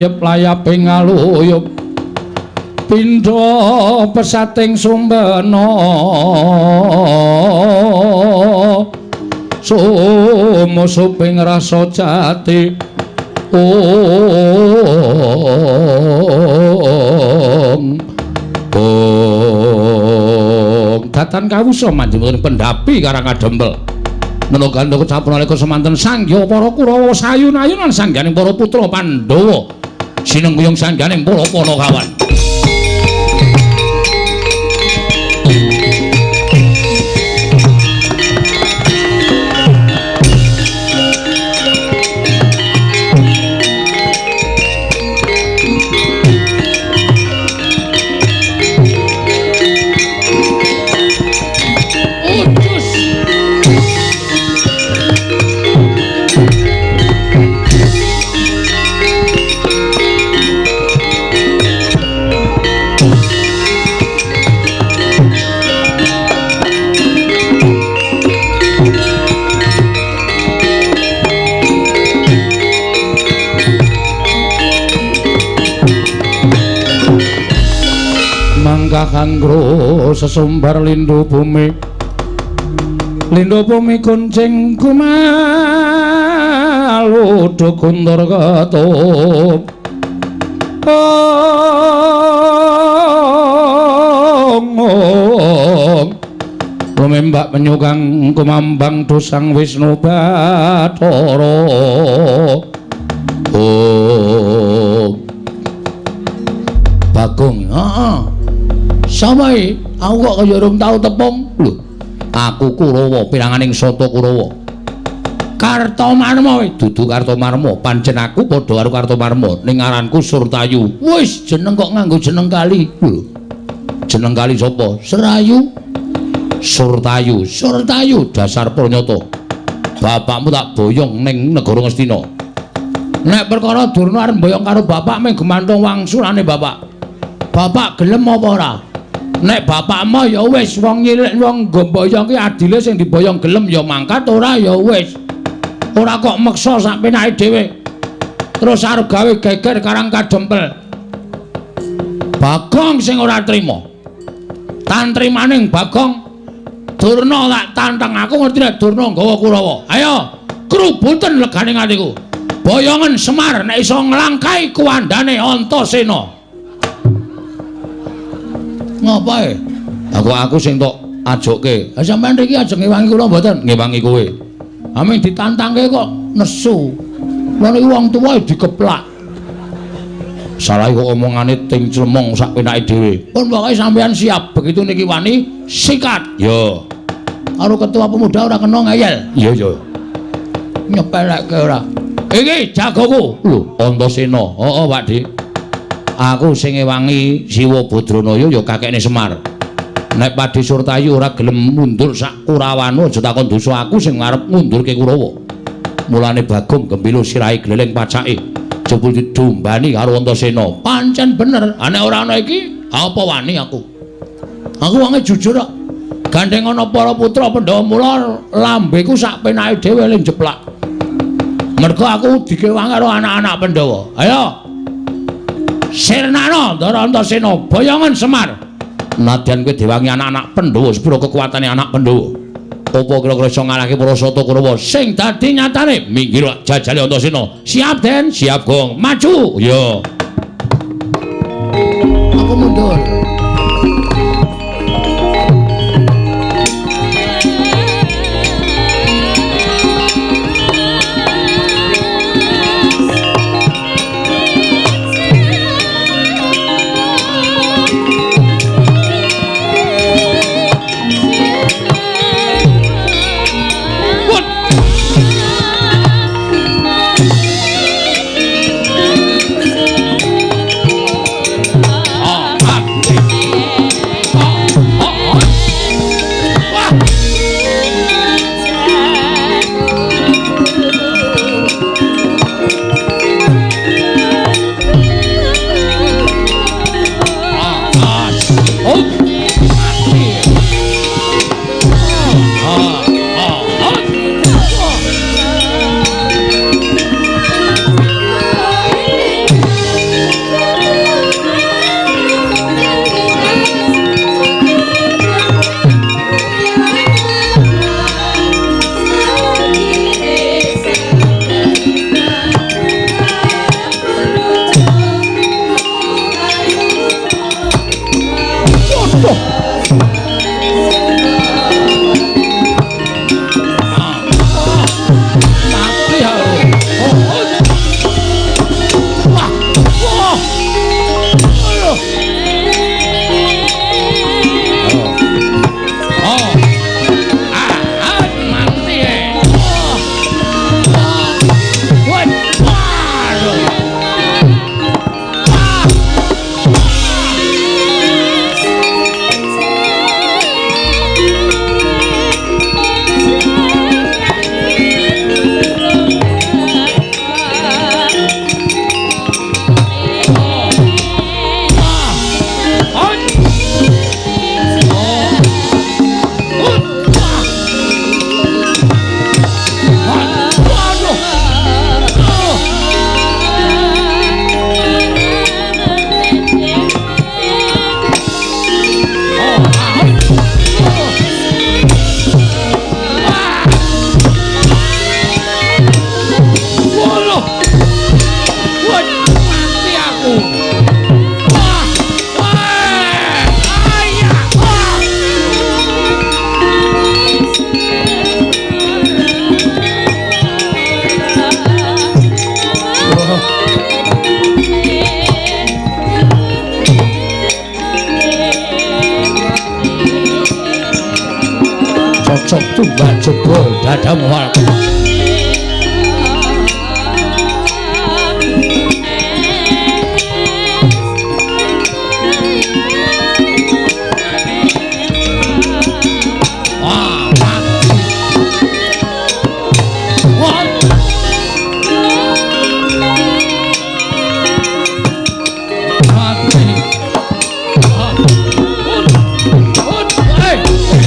Yep layaping ngaluyup pindha pesating sumbena sumusuping rasa jati ong ong datan kawusa manjing pendhapi Karang Kadempel menunggan kecapun nalika semanten sanggya para Kurawa sayun-ayunan sangganing para putra Pandhawa sinengguyung sangganing para Panakawan. Kangro sesumbar lindu bumi, lindu bumi kuncing kumalu guntur ketup ong lumembak penyukang kumambang dosang Wisnu Bathara. Oh Bagong, heeh. Samae, aku kok kaya urung tau tepung. Lho, aku Kurawa piranganing Sata Kurawa. Kartomarma dudu Kartomarma, pancen aku padha karo Kartomarma ning aranku Surtayu. Wis jeneng kok nganggo jeneng kali. Lho. Jeneng kali sapa? Serayu. Surtayu, Surtayu dasar pranyata. Bapakmu tak boyong ning negara Ngastina. Nek perkara Durna arep mboyong karo bapak mung gumantung wangsulane bapak. Bapak gelem apa ora? Nek bapakmu ya wis wong nyilik wong nggo mboyong ki adile sing diboyong gelem ya mangkat, ora ya wis. Ora kok meksa sak penake dhewe. Terus arep gawe geger Karang Kadempel. Bagong sing ora trima. Tantrimaning Bagong, Durna tak tantang aku ngerti nek Durna nggawa Kurawa. Ayo, krubuten legane atiku. Boyongen Semar nek iso nglangkai kuwandane Antasena. Ngapae? Aku sing tok ajokke. Ha sampean mriki ajeng ngewangi kula mboten? Ngewangi kowe. Aming ditantangke kok nesu. Wong iki wong tuwa dikeplak. Salah kok omongane ting clemong sak penake dhewe. Pun pokoke sampean siap, begitu niki wani sikat. Yo. Karo ketua pemuda ora kena ngeyel. Iya iya. Nyepelekke ora. Iki jagoku. Lho, Antasena. Heeh, Pak Dik. Aku sing ngewangi Siwa Badranaya ya kakekne Semar. Nek Padhe Surtayu ora gelem mundur sak Kurawanu aja takon dosa aku sing arep ngundurke Kurawa. Mulane Bagong gembilo sirahe gleleng pacake. Jebul didombani karo Antasena. Pancen bener, nek ora ana iki apa wani aku. Aku wonge jujur kok. Gandeng ana para putra Pandhawa mula lambeku sak penake dhewe le jeplak. Mergo aku dikewangi karo anak-anak Pandhawa. Ayo. Sirnana Ndara Antasena boyongan Semar. Nadyan kowe diwangi anak-anak Pandhawa sepiro kekuatane anak Pandhawa. Apa kira-kira iso ngalahke para Sata Kurawa sing dadi nyatane minggir jajale Antasena. Siap Den, siap Gong. Maju. Ya. Aku mundur. Bacok tumbak jebol dadamu.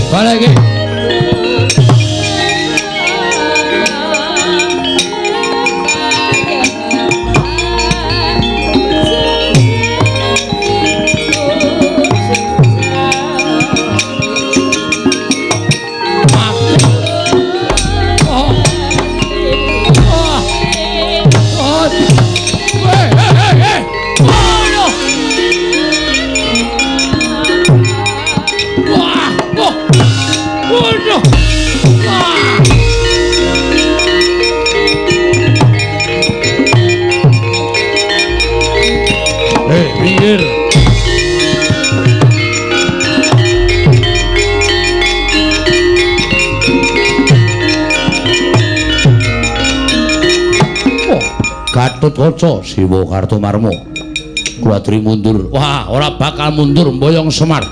Balik iki. Gatotkaca Siwa Kartomarma kulatri mundur. Wah, ora bakal mundur mboyong Semar.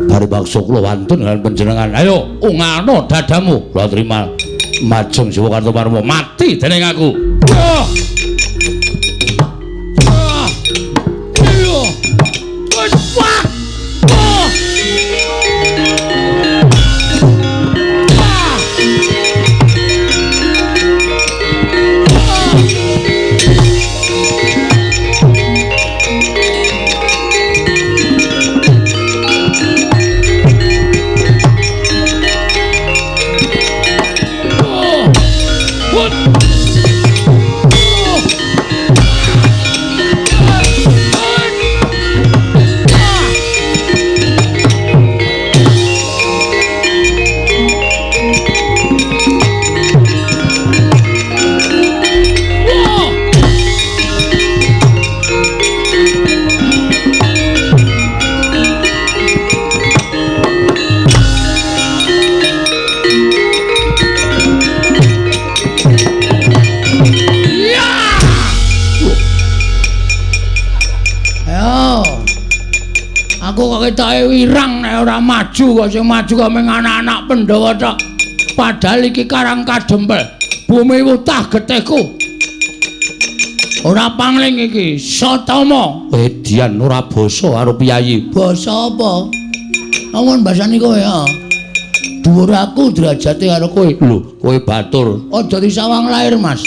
Bari bakso kula wantun lan panjenengan. Ayo ungano dadamu. Kula trima majeng Siwa Kartomarma mati dening aku. Wah. Ketoke wirang nek ora maju kok sing maju kok mung anak-anak Pandhawa tok. Padahal iki Karang Kadempel, bumi wutah getihku. Ora pangling iki, Satama. Edian ora basa karo piyayi. Basa apa? Amun basani kowe ya. Dhuwur aku derajate karo kowe. Lho, kowe batur. Aja disawang lair, Mas.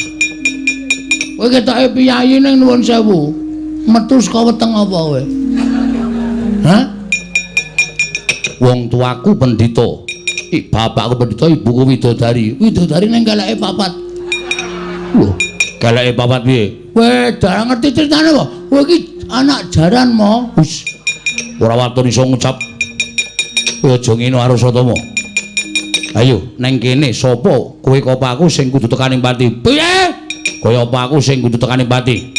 Kowe ketoke piyayi ning nuwun sewu. Metu saka weteng apa kowe? Hah? Wong tuaku pendhita. Bapakku pendhita, ibuku widodari. Widodari ning keleke papat. Lho, keleke papat piye? Kowe darah ngerti critane apa? Kowe iki anak jaran mo. Wis. Ora waton iso ngucap. Kowe aja ngene karo Satama. Ayo neng kene sapa kowe apa aku sing kudu tekaning pati? Piye? Kaya apa aku sing kudu tekaning pati?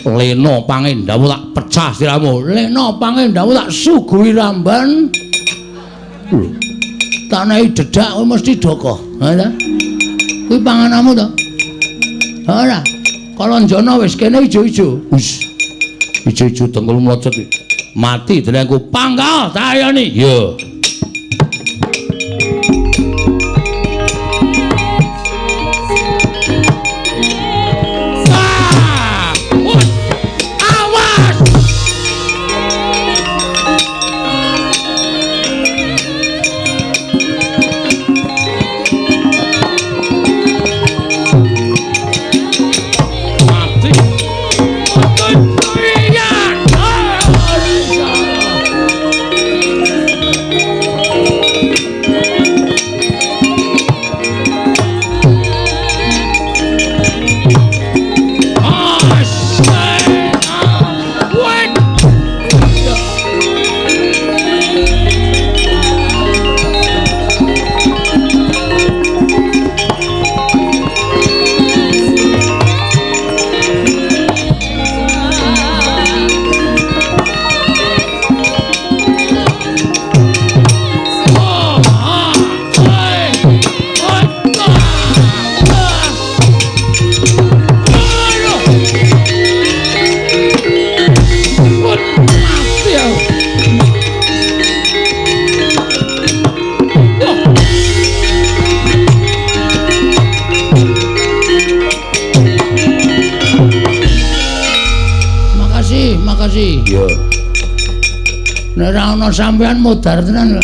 Lena pangendamu tak pecah siramu. Lena pangendamu tak suguhi ramban. Lho. Tak nehi dedak kowe mesti dokoh. Ha ta? Kuwi pangananmu to? Ora. Kalanjana wis kene ijo-ijo. Wis. Ijo-ijo dengkul mlocot. Mati delengku pangkal tayoni. Ya. Iya. kasih. Iya. Nek ora ana sampean modar tenan.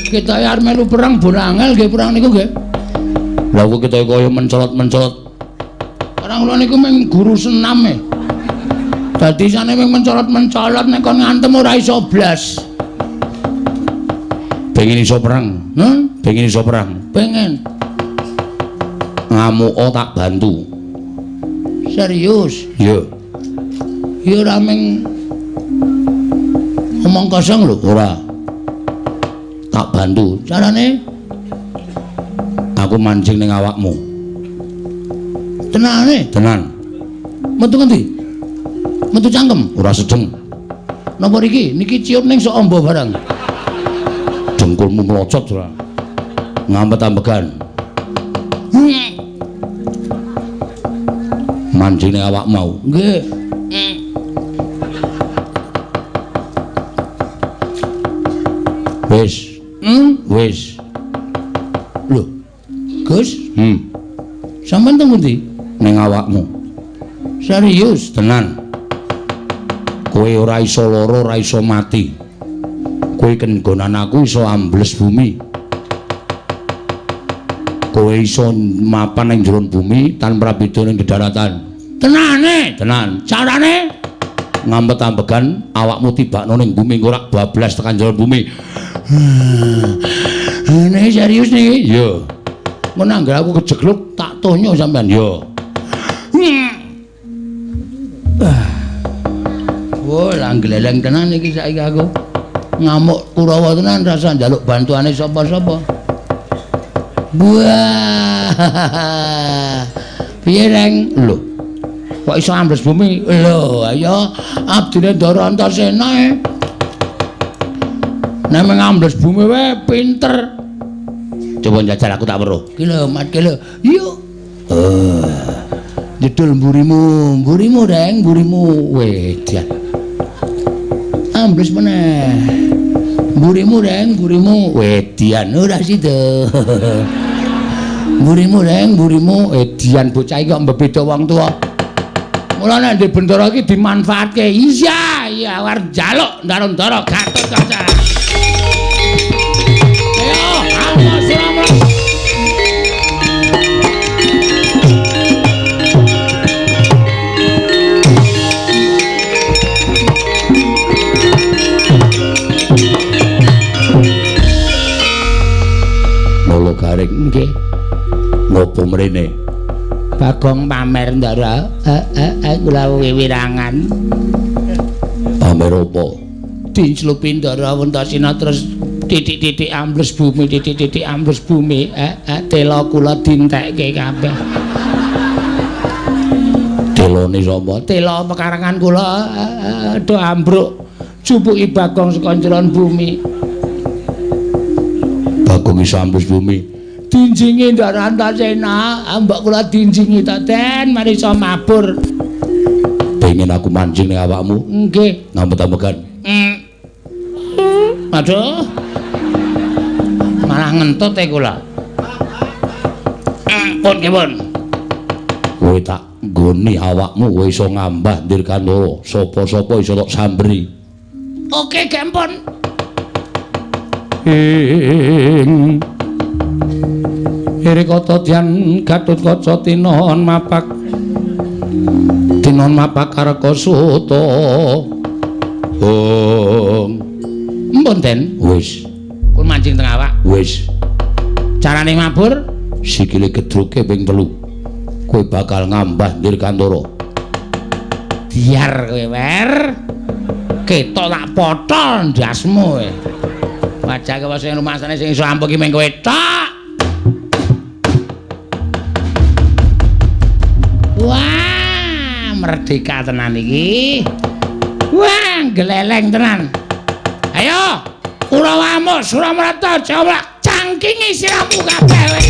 Kita arep melu perang bon angel nggih perang niku nggih. Lah kok kita kaya mencolot-mencolot. Orang kula niku mung guru senam e. Dadi isane mung mencolot-mencolot nek kon ngantem ora iso blas. Pengen iso perang? Hah? Pengen iso perang? Pengen. Ngamuka tak bantu. Serius? Iya. Ya ora mung omong kosong lho, ora. Tak bantu. Carane aku mancing ning awakmu. Tenane? Tenan. Metu ngendi? Metu cangkem? Ora sedeng. Napa niki? Niki ciut ning sok amba barang. Dengkulmu mlocot ora. Ngampet-ambegan. Mancing ning awak mau. Nggih. Wis. Wis. Lho. Gus? Sampeyan teng pundi? Ning awakmu. Serius? Tenan. Kowe ora iso lara, ora iso mati. Kowe kenggonan aku iso ambles bumi. Kowe iso mapan ning jero bumi tanpa beda ning dedaratan. Tenane? Tenan. Carane? Ngampet-ambegan awakmu tibakno ning bumi engko rak bablas tekan jero bumi. Ini serius niki? Iya. Mun anggere aku kejegluk tak tonyo sampean. Iya. Wah, lah gleleng tenan iki saiki aku. Ngamuk Kurawa tenan rasa njaluk bantuane sapa-sapa. Wah. Piye, Reng? Lho. Kok iso ambles bumi? Lho, ayo abdine Ndara Antasena e. Nek ambles bumi wae pinter. Coba njajal aku tak weruh. Ki lho, Mat, ki lho. Yuk. Jedul mburimu, mburimu Reng, mburimu. Wedan. Ambles meneh. Mburimu Reng, mburimu. Wedian ora sida. Mburimu Reng, mburimu. Edian bocah iki kok mbebeda wong tuwa. Mulane ndek bendara iki dimanfaatke. Iya, iya arep njaluk Ndara-ndara Gatotkaca. Ayo, ayo Suramra. Lolo garing nggih. Ngopo mrene? Bagong pamer Ndara. Kula wiwirangan. Pamer apa? Dinclupi Ndara Antasena terus titik-titik ambles bumi, titik-titik ambles bumi. Tela kula dintekke kabeh. Telone sapa? Tela pekarangan kula do ambruk. Jupuki Bagong saka njeron bumi. Bagong iso ambles bumi. Dinjingi Ndara Antasena, mbok kula dinjingi to, Den, mari iso mabur. Pengen aku mancing ning awakmu? Nggih. Ngampet-ambegan. Aduh. Malah ngentut e kula. Pun nggih, pun. Kowe tak nggoni awakmu kowe iso ngambah Dirgantara. Sapa-sapa iso tok samberi. Oke, gempon. Ing Irikata dyan Gatotkaca tinon mapak tinon mapak kareka suta. Ong. Mpun, Den. Wis. Kun mancing teng awak. Wis. Carane mabur sikile gedruke ping 3. Kowe bakal ngambah Dirgantara. Biar kowe, Wer. Ketok tak potol ndasmu kowe. Wajah kowe sing rumasane sing iso ampuh ki mung kowe tok. Wah, merdeka tenan iki. Wah, gleleng tenan. Ayo, Kurawa amuk Suramrata jawab cangkingi siramu kabeh kowe.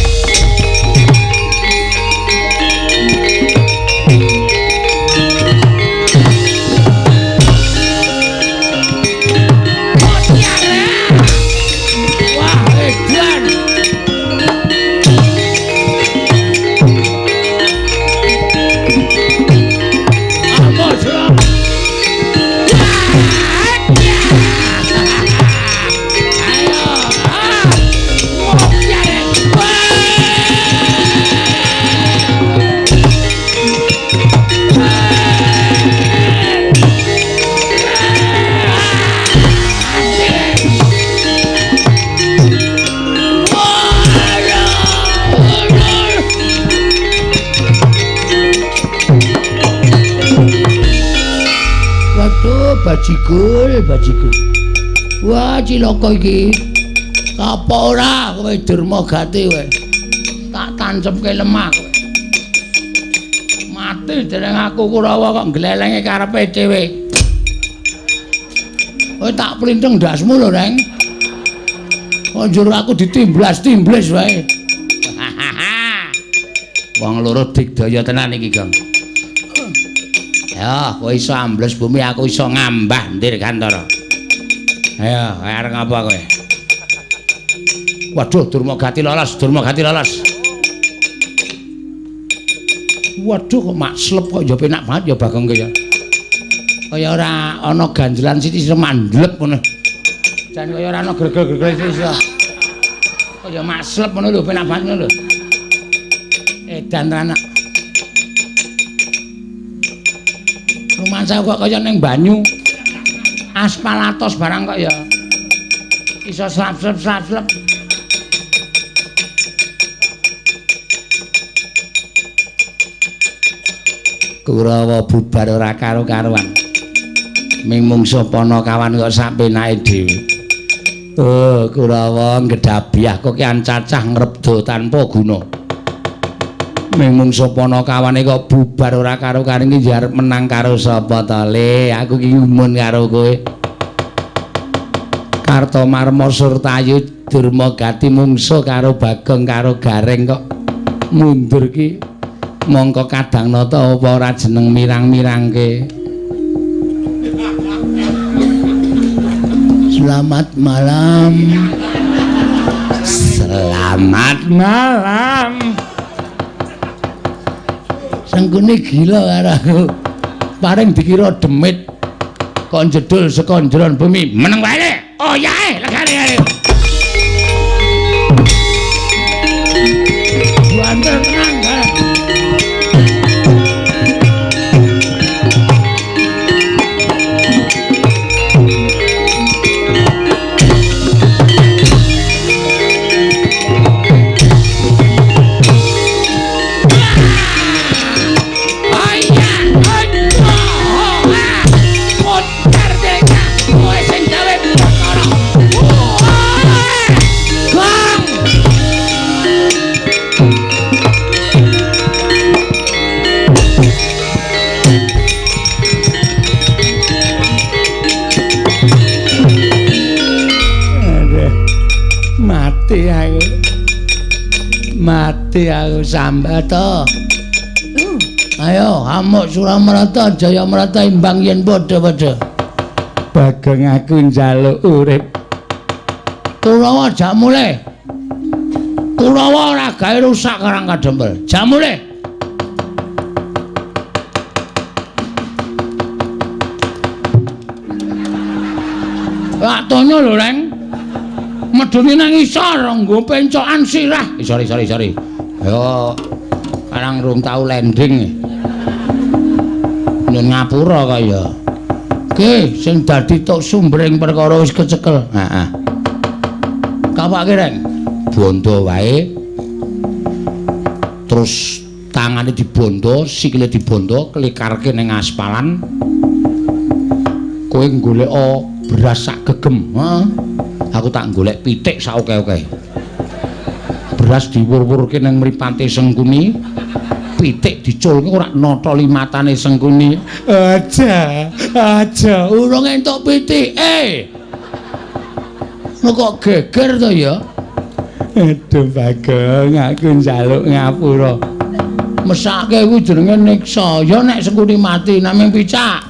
Wah, edan. Amuk Suramrata. Bajigul, bajigul. Wah, cilaka iki. Apa ora kowe Durmagati kowe? Tak tancepke lemah kowe. Mati dereng aku Kurawa kok glelenge karepe dhewe. Kowe tak plintheng ndasmu lho, Reng. Kok njur aku ditimblas-timblis wae. Wong loro digdaya tenan iki, Gong. Ya, kowe iso ambles bumi, aku iso ngambah Dirgantara. Ayo, arep ngapa kowe? Waduh, Durmagati lolos, Durmagati lolos. Waduh, kok makslep kok ya penak banget ya Bagong ki ya. Kaya ora ana ganjelan sithik iso mandlep ngono. Jan kaya ora ana gregel-gregel sithik iso. Kaya makslep ngono lho, penak banget ngono lho. Edan tenan. Rumangsa kok kaya ning banyu. Aspal atos barang kok ya. Iso slap-slap-slap-slap. Kurawa bubar ora karo-karuan. Ming mungsuh Panakawan kok sak penake dhewe. Oh, Kurawa ngedhabiah kok kian cacah ngrebda tanpa guna. Ming mungsuh Panakawane kok bubar ora karo-karuan iki arep menang karo sapa to, Le? Aku ki gumun karo kowe. Kartomarma Surtayu Durmagati mungsuh karo Bagong karo Gareng kok mundur ki. Mongko kadang nata apa ora jeneng mirang-mirangke. Selamat malam. Selamat malam. Sengkuni gila karo aku. Paring dikira demit kok jedul saka njeron bumi. Meneng wae. Oh yae, legane ae. Banter tenan. Mati aku sambat to. Ayo amuk Suramarta Jayamarta imbang yen padha-padha. Bagong aku njaluk urip. Kurawa jak mulih. Kurawa ora gawe rusak Karang Kadempel. Jak mulih. Lak tonyo lho, Reng. Medhune nang isor nggo pencokan sirah. Sorry, sorry, sorry. Ayo karang rung tau landing. Nyun ngapura kaya. Ki sing dadi tok sumbering perkara wis kecekel. Heeh. Kapake, Reng. Bondo wae. Terus tangane dibondo, sikile dibondo, klikarke ning aspalan. Kowe goleka beras sak gegem. Heeh. Aku tak golek pitik sak oke-oke. Beras diwur-wurke nang mripate Sengkuni, pitik diculke ora nata limatane Sengkuni. Aja, aja urung entuk pitik. Lho kok geger to ya? Aduh Bagong, aku njaluk ngapura. Mesake kuwi jenenge niksa. Ya nek Sengkuni mati namung picak.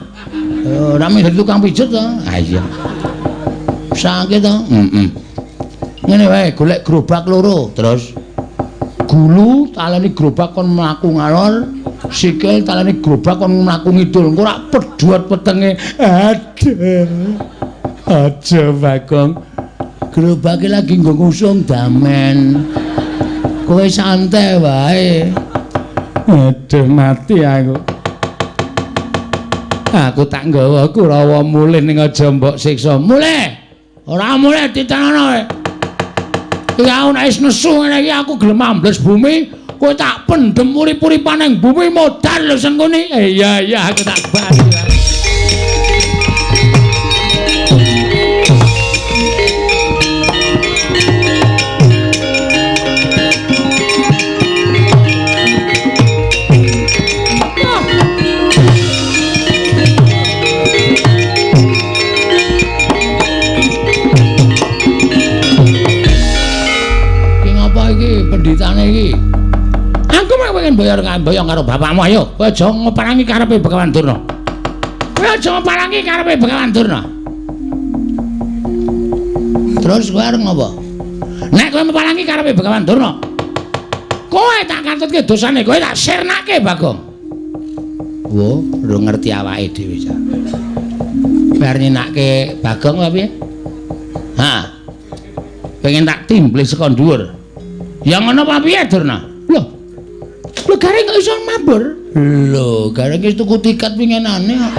Ora mung dadi tukang pijet to. Ha iya. Sakit to? Heeh. Ngene wae, golek gerobak loro, terus gulu taleni gerobak kon mlaku ngalor, sikil taleni gerobak kon mlaku ngidul. Engko rak pedhot petenge. Aduh. Aja Bagong. Gerobake lagi nggo ngusung damen. Kowe santai wae. Aduh mati aku. Aku tak nggawa Kurawa mulih ning aja mbok siksa. Mulih. Ora mulih ditanono kowe. Iki aku nek wis nesu ngene iki aku gelem ambles bumi, kowe tak pendhem urip-uripan ning bumi modar lho Sengkuni. Iya iya aku tak bali. kowe arep ngamboyong karo bapakmu ayo. Kowe aja ngeparangi karepe Begawan Durna. Kowe aja ngeparangi karepe Begawan Durna. Terus kowe arep ngopo? Nek kowe meparangi karepe Begawan Durna, kowe tak katutke dosane, kowe tak sirnake Bagong. Wo, lho ngerti awake dhewe cah. Kowe arep nyenake Bagong apa piye? Ha. Pengen tak timblis saka dhuwur. Ya ngono apa piye Durna? Lho. Lho gareng kok iso mabur? Lho, gareng wis tuku tiket winginane kok.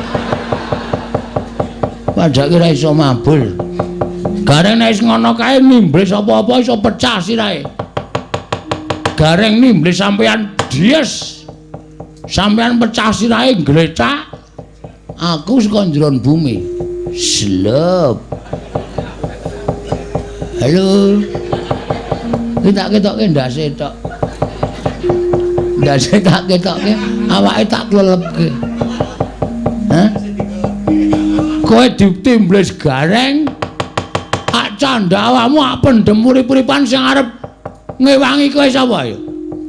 Padahal ora iso mabur. Gareng nek wis ngono kae nimblis apa-apa iso pecah sirahe. Gareng nimblis sampean dies. Sampean pecah sirahe glecak. Aku saka njeron bumi. Slep. Halo. Iki tak ketokke ndase tok. Ndase tak ketokke, awake tak klelepke. Hah? Kowe ditimblis gareng. Ak candha awakmu ak pendhem urip-uripan sing arep ngewangi kowe sapa ya?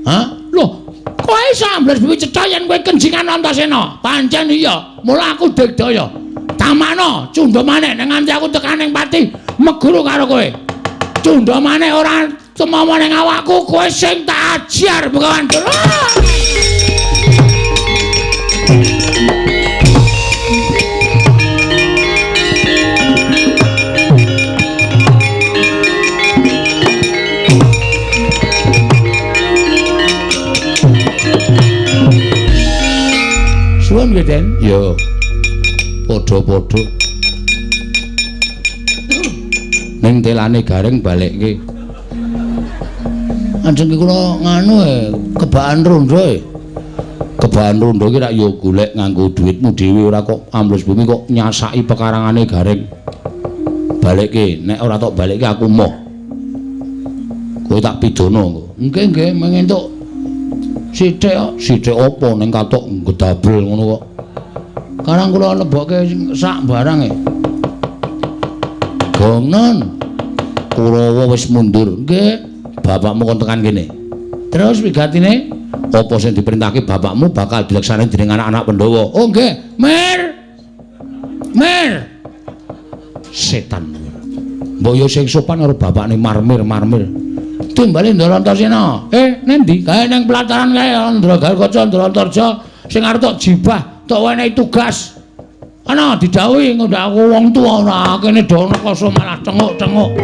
Hah? Loh, kowe iso ambles bumi cetha yen kowe kenjingan Antasena. Pancen iya, mula aku digdaya. Tamano, cundha maneh nek nganti aku tekan ning pati meguru karo kowe. Cundha maneh ora tumawa ning awakku, kowe sing tak ajar Begawan Durna. Suwun nggih, Den. Ya. Padha-padha. Ning telane gareng balekke. Ajeng kula nganu kebakan rondo e. Kebakan rondo iki rak ya golek nganggo dhuwitmu dhewe ora kok ambles bumi kok nyasaki pekarangane gareng. Balekke, nek ora tok balekke aku moh. Kowe tak pidana engko. Nggih, nggih, mengentuk sithik kok. Sithik apa ning katok ngedabel ngono kok. Karang kula lebokke sak barang e. Gongon. Kurawa wis mundur. Nggih. Bapakmu kon tekan kene. Terus wigatine apa sing diperintahke bapakmu bakal dilaksanakake dening anak-anak Pandhawa. Oh nggih, Mir. Mir. Setan. Mbok yo sing sopan karo bapakne marmir-marmir. Timbale Ndara Antasena. Neng ndi? Kae neng pelataran kae Ndra Garukaca, Ndra Antarja sing arep tok jibah, tok wenehi tugas. Ana didhawuhi ngundak aku wong tuwa ora kene do nekoso malah tenguk-tenguk.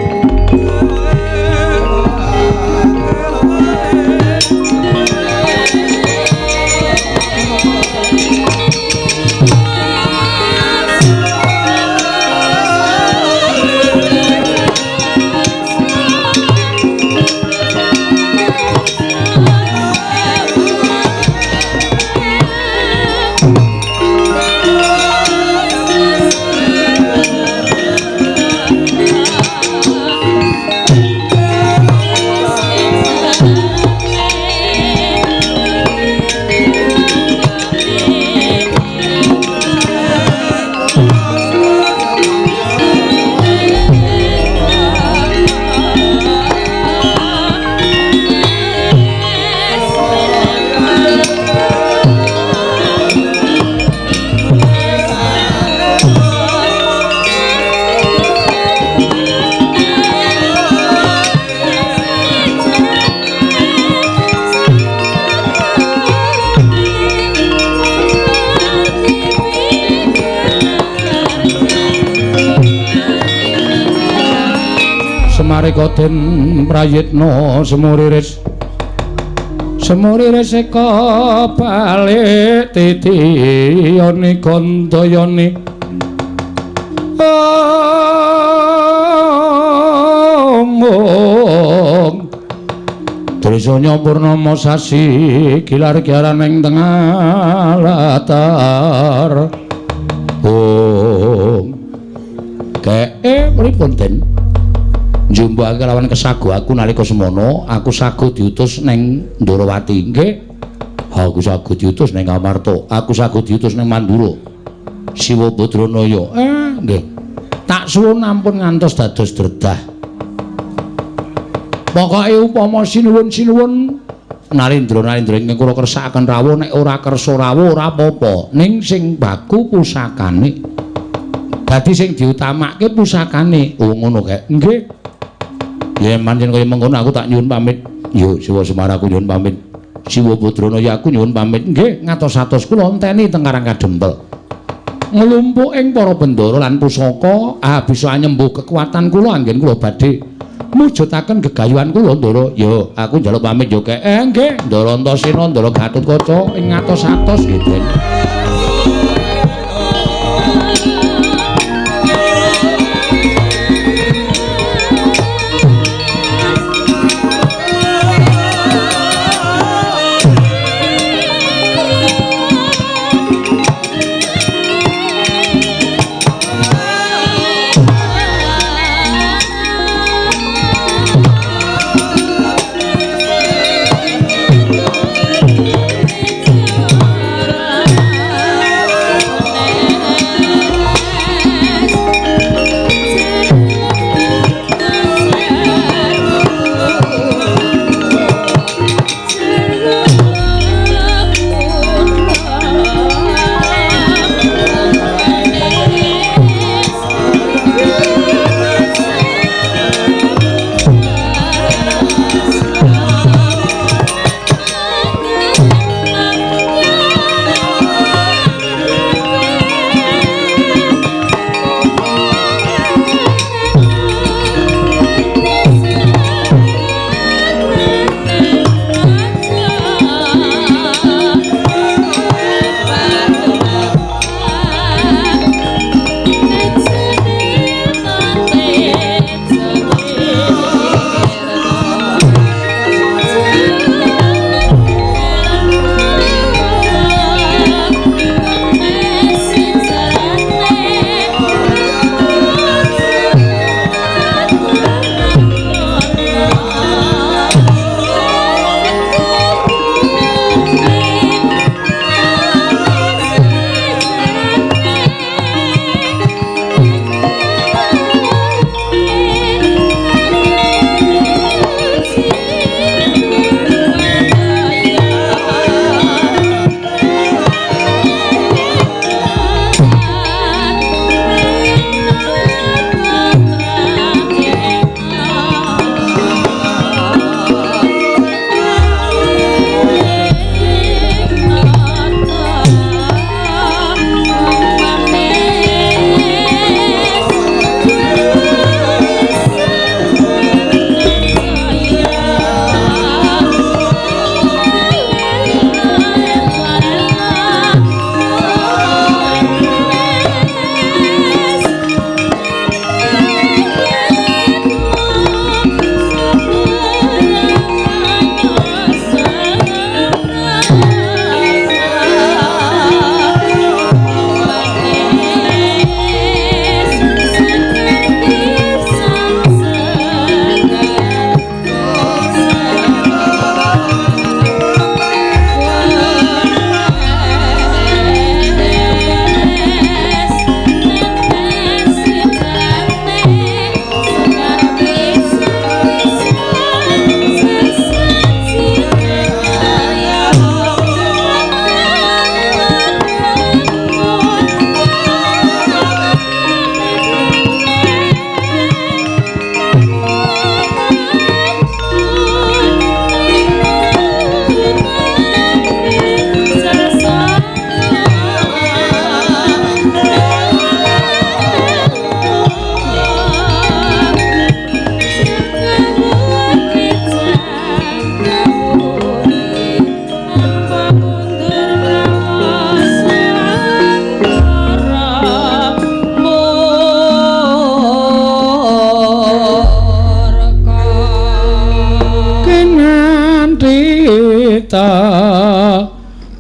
Semarika den prayitna semuriris semuriris eka balik titiyane gandayane omong Trisanya purnama sasi gilar-gilaran ing tengah latar. Om kee pripun den? Njumbake kelawan kesago aku nalika semono, aku sago diutus neng Ndorowati. Nggih. Aku sago diutus neng Amarta, aku sago diutus neng Mandura. Siwa Badranaya. Nggih. Tak suwun ampun ngantos dados dredah. Pokoke upama sinuwun-sinuwun Narendra-narendra ingkang kula kersakaken rawuh nek ora kersa rawuh ora apa-apa. Ning sing baku pusakane. Dadi sing diutamake pusakane. Oh ngono kae. Nggih. Yen pancen kaya mengkono aku tak nyuwun pamit. Yo Siwa Semar aku nyuwun pamit. Siwa Putrana ya aku nyuwun pamit. Nggih, ngatos-atos kula enteni teng Karang Kadempel. Nglumpuk ing para bendara lan pusaka, bisa nyembuh kekuatan kula anggen kula badhe mujudaken gegayuhan kula Ndara. Yo, aku njaluk pamit yo kek. Nggih, Ndara Antasena, Ndara Gatotkaca ing ngatos-atos nggih, Den.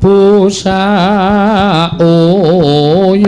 Busa uyun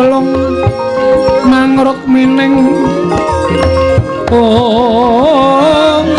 Balung mangruk mining ong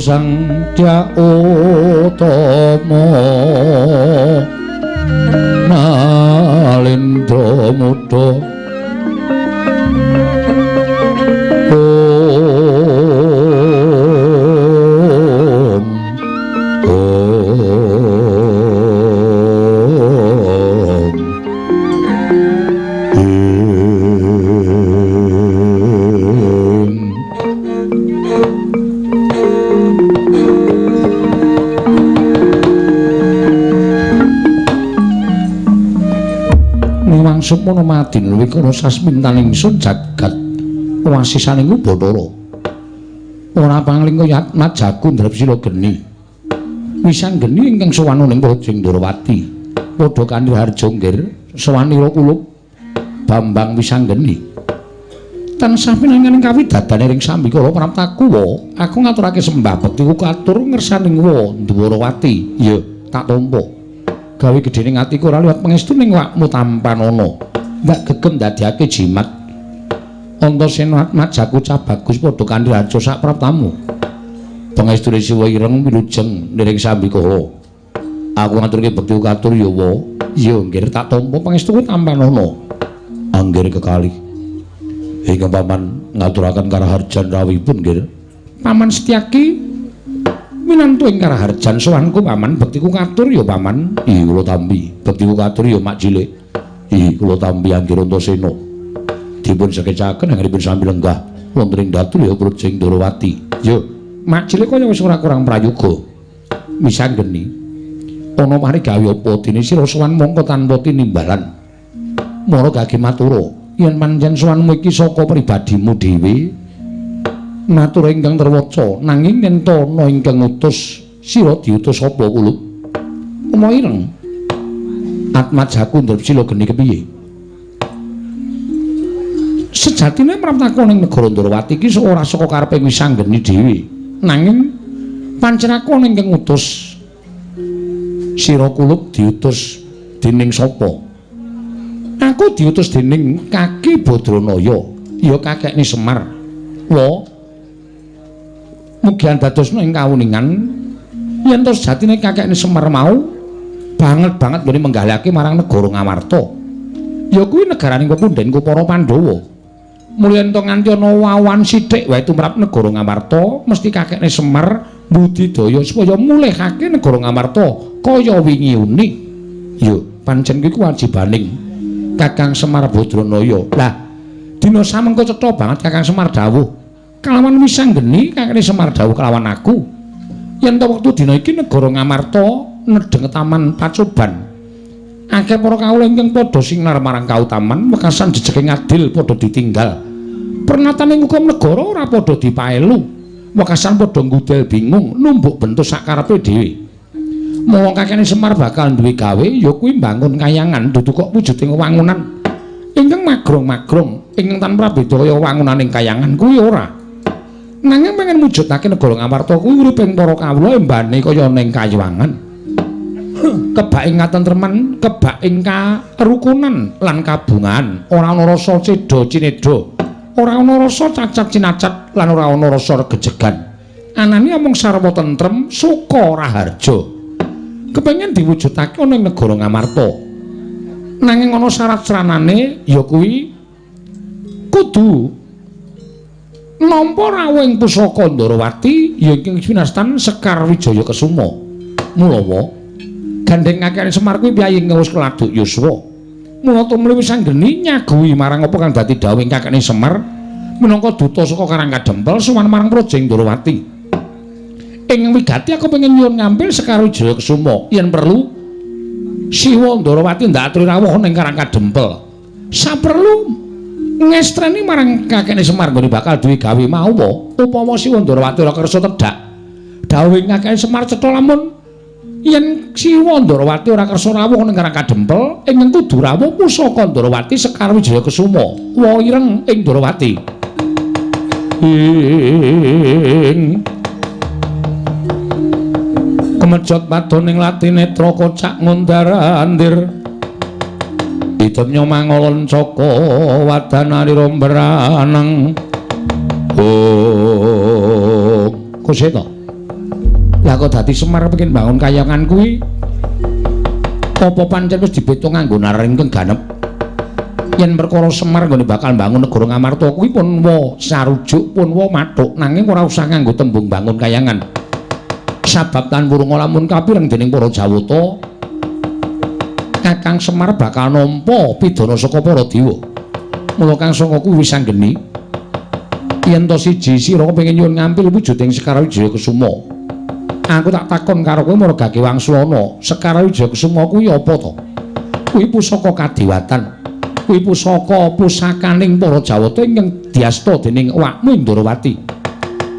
Sang Dya Utama Nalindra Muda Om Om Sukmono madin wikara sasmintaning sun jagat wasisaning Bathara. Ora pangling kaya Atmajaku Drepsila geni. Wisang geni ingkang sowan ning Praja Ndrawati. Padha kanthi harja nggir sowanira kulup Bambang Wisanggeni. Tansah pinanganing kawidadane ring sambikala praptakuwa, aku ngaturake sembah bekti katur ngersaning wa Ndwarawati. Ya, tak tampa. Gawe gedhening atiku ora liwat pangestu ning wakmu tampanana. Ndak gegem ndadekake jimat. Antasena Atmajaku cah bagus padha kandhiraja sak praptamu. Pangestune Siwa ireng wilujeng niring sambikala. Aku ngaturke bekti katur ya wa. Ya nggih tak tampa pangestuku tampanana. Anggir kekalih. Ingkang paman ngaturaken karaharjan rawuhipun nggih. Paman Setyaki minantu ing karaharjan sowanku paman bektiku katur ya paman. Ih kula tampi. Bektiku katur ya mak cilik. Ih kula tampi anggir Antasena. Dipun sekecaken anggenipun sami lenggah wonten ing datu ya Prajing Ndorowati. Yo mak cilik kaya wis ora kurang prayoga. Misanggeni ana mari gawe apa dene sira sowan mongko tanpa tinimbalan. Mara gage matura yen pancen sowanmu iki saka pribadimu dhewe matur ingkang terwaca nanging yen ta ana ingkang ngutus sira diutus apa kulup? Uma ireng Atmajaku ndrep sila geni kepiye? Sejatine praptaku ning negara Ndorowati iki ora saka karepe Wisanggeni dhewe. Nanging pancen aku ana ingkang ngutus. Sira kulup diutus dening sapa? Aku diutus dening Kaki Badranaya, ya kakekne Semar. Wa mugi andadosna ing kawuningan yen to sejatine kakekne Semar mau banget-banget nggone menggalihake marang negara Ngamarta. Ya kuwi negaraning pepundhenku para Pandhawa. Mulya ento nganti ana wawan sithik wae tumrap negara Ngamarta, mesti kakekne Semar budidaya supaya mulihake negara Ngamarta kaya wingi uni. Ya, pancen kuwi kewajibaning Kakang Semar Badranaya. Lah, dina samengko cetha banget Kakang Semar dawuh kalawan wisanggeni kakekne Semar dawuh kalawan aku. Yen to wektu dina iki negara Ngamarta nedheng taman pacoban. Akeh para kawula ingkang padha sinar marang kautaman wekasan jejege ngadil padha ditinggal. Pernataning hukum negara ora padha dipaelu. Wekasan padha ngudel bingung numbuk bentus sakarepe dhewe. Mula kakekne Semar bakal duwe gawe ya kuwi mbangun kayangan dudu kok wujuding wangunan ingkang magrong-magrong ingkang tanpa beda kaya wangunaning kayangan kuwi ora. Nanging pengen mujudake negara Ngamarta kuwi uriping para kawula embane kaya ning kayangan. Kebak ing katentreman, kebak ing karukunan lan kabungan, ora ana rasa cedha cinedha, ora ana rasa cacat cinacat lan ora ana rasa regejegan. Anane amung sarwa tentrem, suka raharja. Kepengin diwujudake ana ing negara Ngamarta. Nanging ana syarat sranane ya kuwi kudu nampa rawuhing pusaka Ndorowati ya ingkang winastan Sekar Wijaya Kesuma. Mulawa gandheng kakekne Semar kuwi piyayi ingkang wis keladuk yuswa. Mula tumuli Wisanggeni nyaguhi marang apa kang dadi dawuhing kakekne Semar minangka duta saka Karang Kadempel sowan marang Prajing Ndorowati. Ing wigati aku pengen nyuwun ngampil Sekar Wijaya Kesuma yen perlu Siwa Ndorowati ndak aturi rawuh ning Karang Kadempel. Saperlu ngestreni marang kakekne Semar nggone bakal duwe gawe mawa upama Siwa Ndorowati ora kersa tedhak. Dawuhing kakekne Semar cetha lamun yen Siwa Ndorowati ora kersa rawuh ning Karang Kadempel ingkang kudu rawuh pusaka Ndorowati Sekar Wijaya Kesuma. Wa ireng ing Ndorowati. Ing kemejot padoning latinetra kocak ngundar-andir idemnya mangolon caka wadanarira mbranang. Oh, kuseta. Lah kok dadi Semar pengin bangun kayangan kuwi apa pancen wis dibeto nganggo naring ingkang ganep? Yen perkara Semar nggone bakal bangun negara Ngamarta kuwi pun wa sarujuk pun wa mathuk nanging ora usah nganggo tembung bangun kayangan. Sabab tan wurunga lamun kapireng dening para Jawata Kakang Semar bakal nampa pidana saka para dewa. Mula Kang Sangka kuwi wis anggeni yen to siji sira kepengin nyuwun ngampil wujuding Sekar Wijaya Kesuma. Aku tak takon karo kowe marga gage wangsulana, Sekar Wijaya Kesuma kuwi apa to? Kuwi pusaka kadewatan. Kuwi pusaka pusakaning para Jawata ingkang diasta dening awakmu Ndorowati.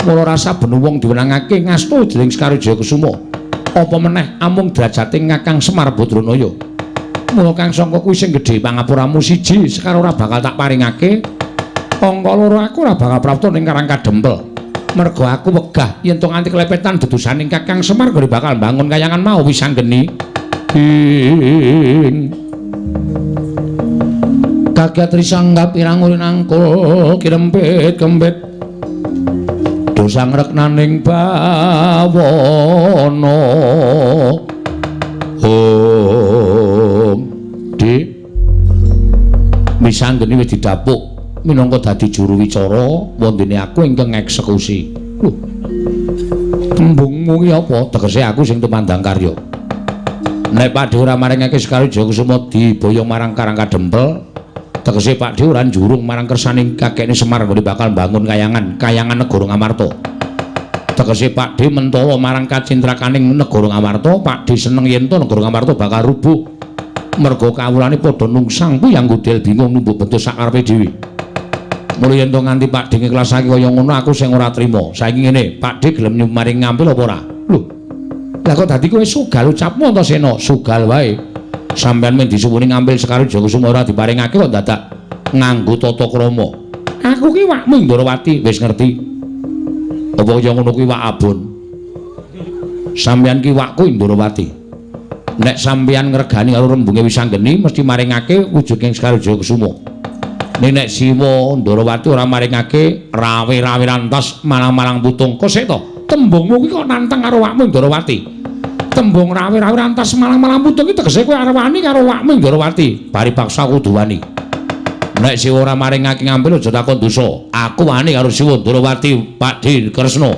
Mula rasa benu wong diwenangake ngasta jeneng Sekar Wijaya Kesuma. Apa meneh amung derajate Kakang Semar Badranaya. Mula Kang Sangka kuwi sing gedhe pangapuramu siji, Sekar ora bakal tak paringake. Angka loro aku ora bakal prapta ning Karang Kadempel. Mergo aku wegah yen to nganti klepetan dudusaning Kakang Semar gore bakal mbangun kayangan mau wis anggeni. Ing Kagiat risanggap irang nangkul kirempit kempit dosa ngreknaning bawana. Om Dik Wisanggeni wis didapuk minangka dadi juru wicara wondene aku ingkang ngeksekusi. Lho, tembungmu ki apa? Tegese aku sing tumandang karya. Nek Pakdhe ora maringake Sekar Wijaya Kusuma diboyong marang Karang Kadempel, tegese Pakdhe ora njurung marang kersaning kakekne Semar nggone bakal mbangun kayangan, kayangan negara Ngamarta. Tegese Pakdhe mentala marang kacintrakaning negara Ngamarta, Pakdhe seneng yen to negara Ngamarta bakal rubuh. Merga kawulane padha nungsang puyang godel bingung numbuk bentuk sakarepe dhewe. Mula yen to nganti Pakdhe ngiklasake kaya ngono aku sing ora trima. Saiki ngene, Pakdhe gelem nyumaring ngampil apa ora? Lho. Lah kok dadi kowe sugal ucapmu Antasena? Sugal wae. Sampeyan men disuwuni ngambil Sekar Wijaya Kusuma ora diparingake kok dadak nganggo tata krama. Aku ki wakmu Ndrawati wis ngerti. Apa kaya ngono kuwi wak abon? Sampeyan ki wakku Ndrawati. Nek sampeyan ngregani karo rembunge Wisanggeni mesti maringake wujuding Sekar Wijaya Kusuma. Nek Siwa Ndrawati ora maringake rawe-rawe rantas malang-malang putung. Kok sik to? Tembungmu kuwi kok nantang karo wakmu Ndrawati. Tembung rawe-rawe rantas malang-malang putung iki tegese kowe arep wani karo wakmu Ndrawati. Bari paksa kudu wani. Nek Siwa ora maringake ngampil aja takon dosa. Aku wani karo Siwa Ndrawati, Pakdhe Kresna.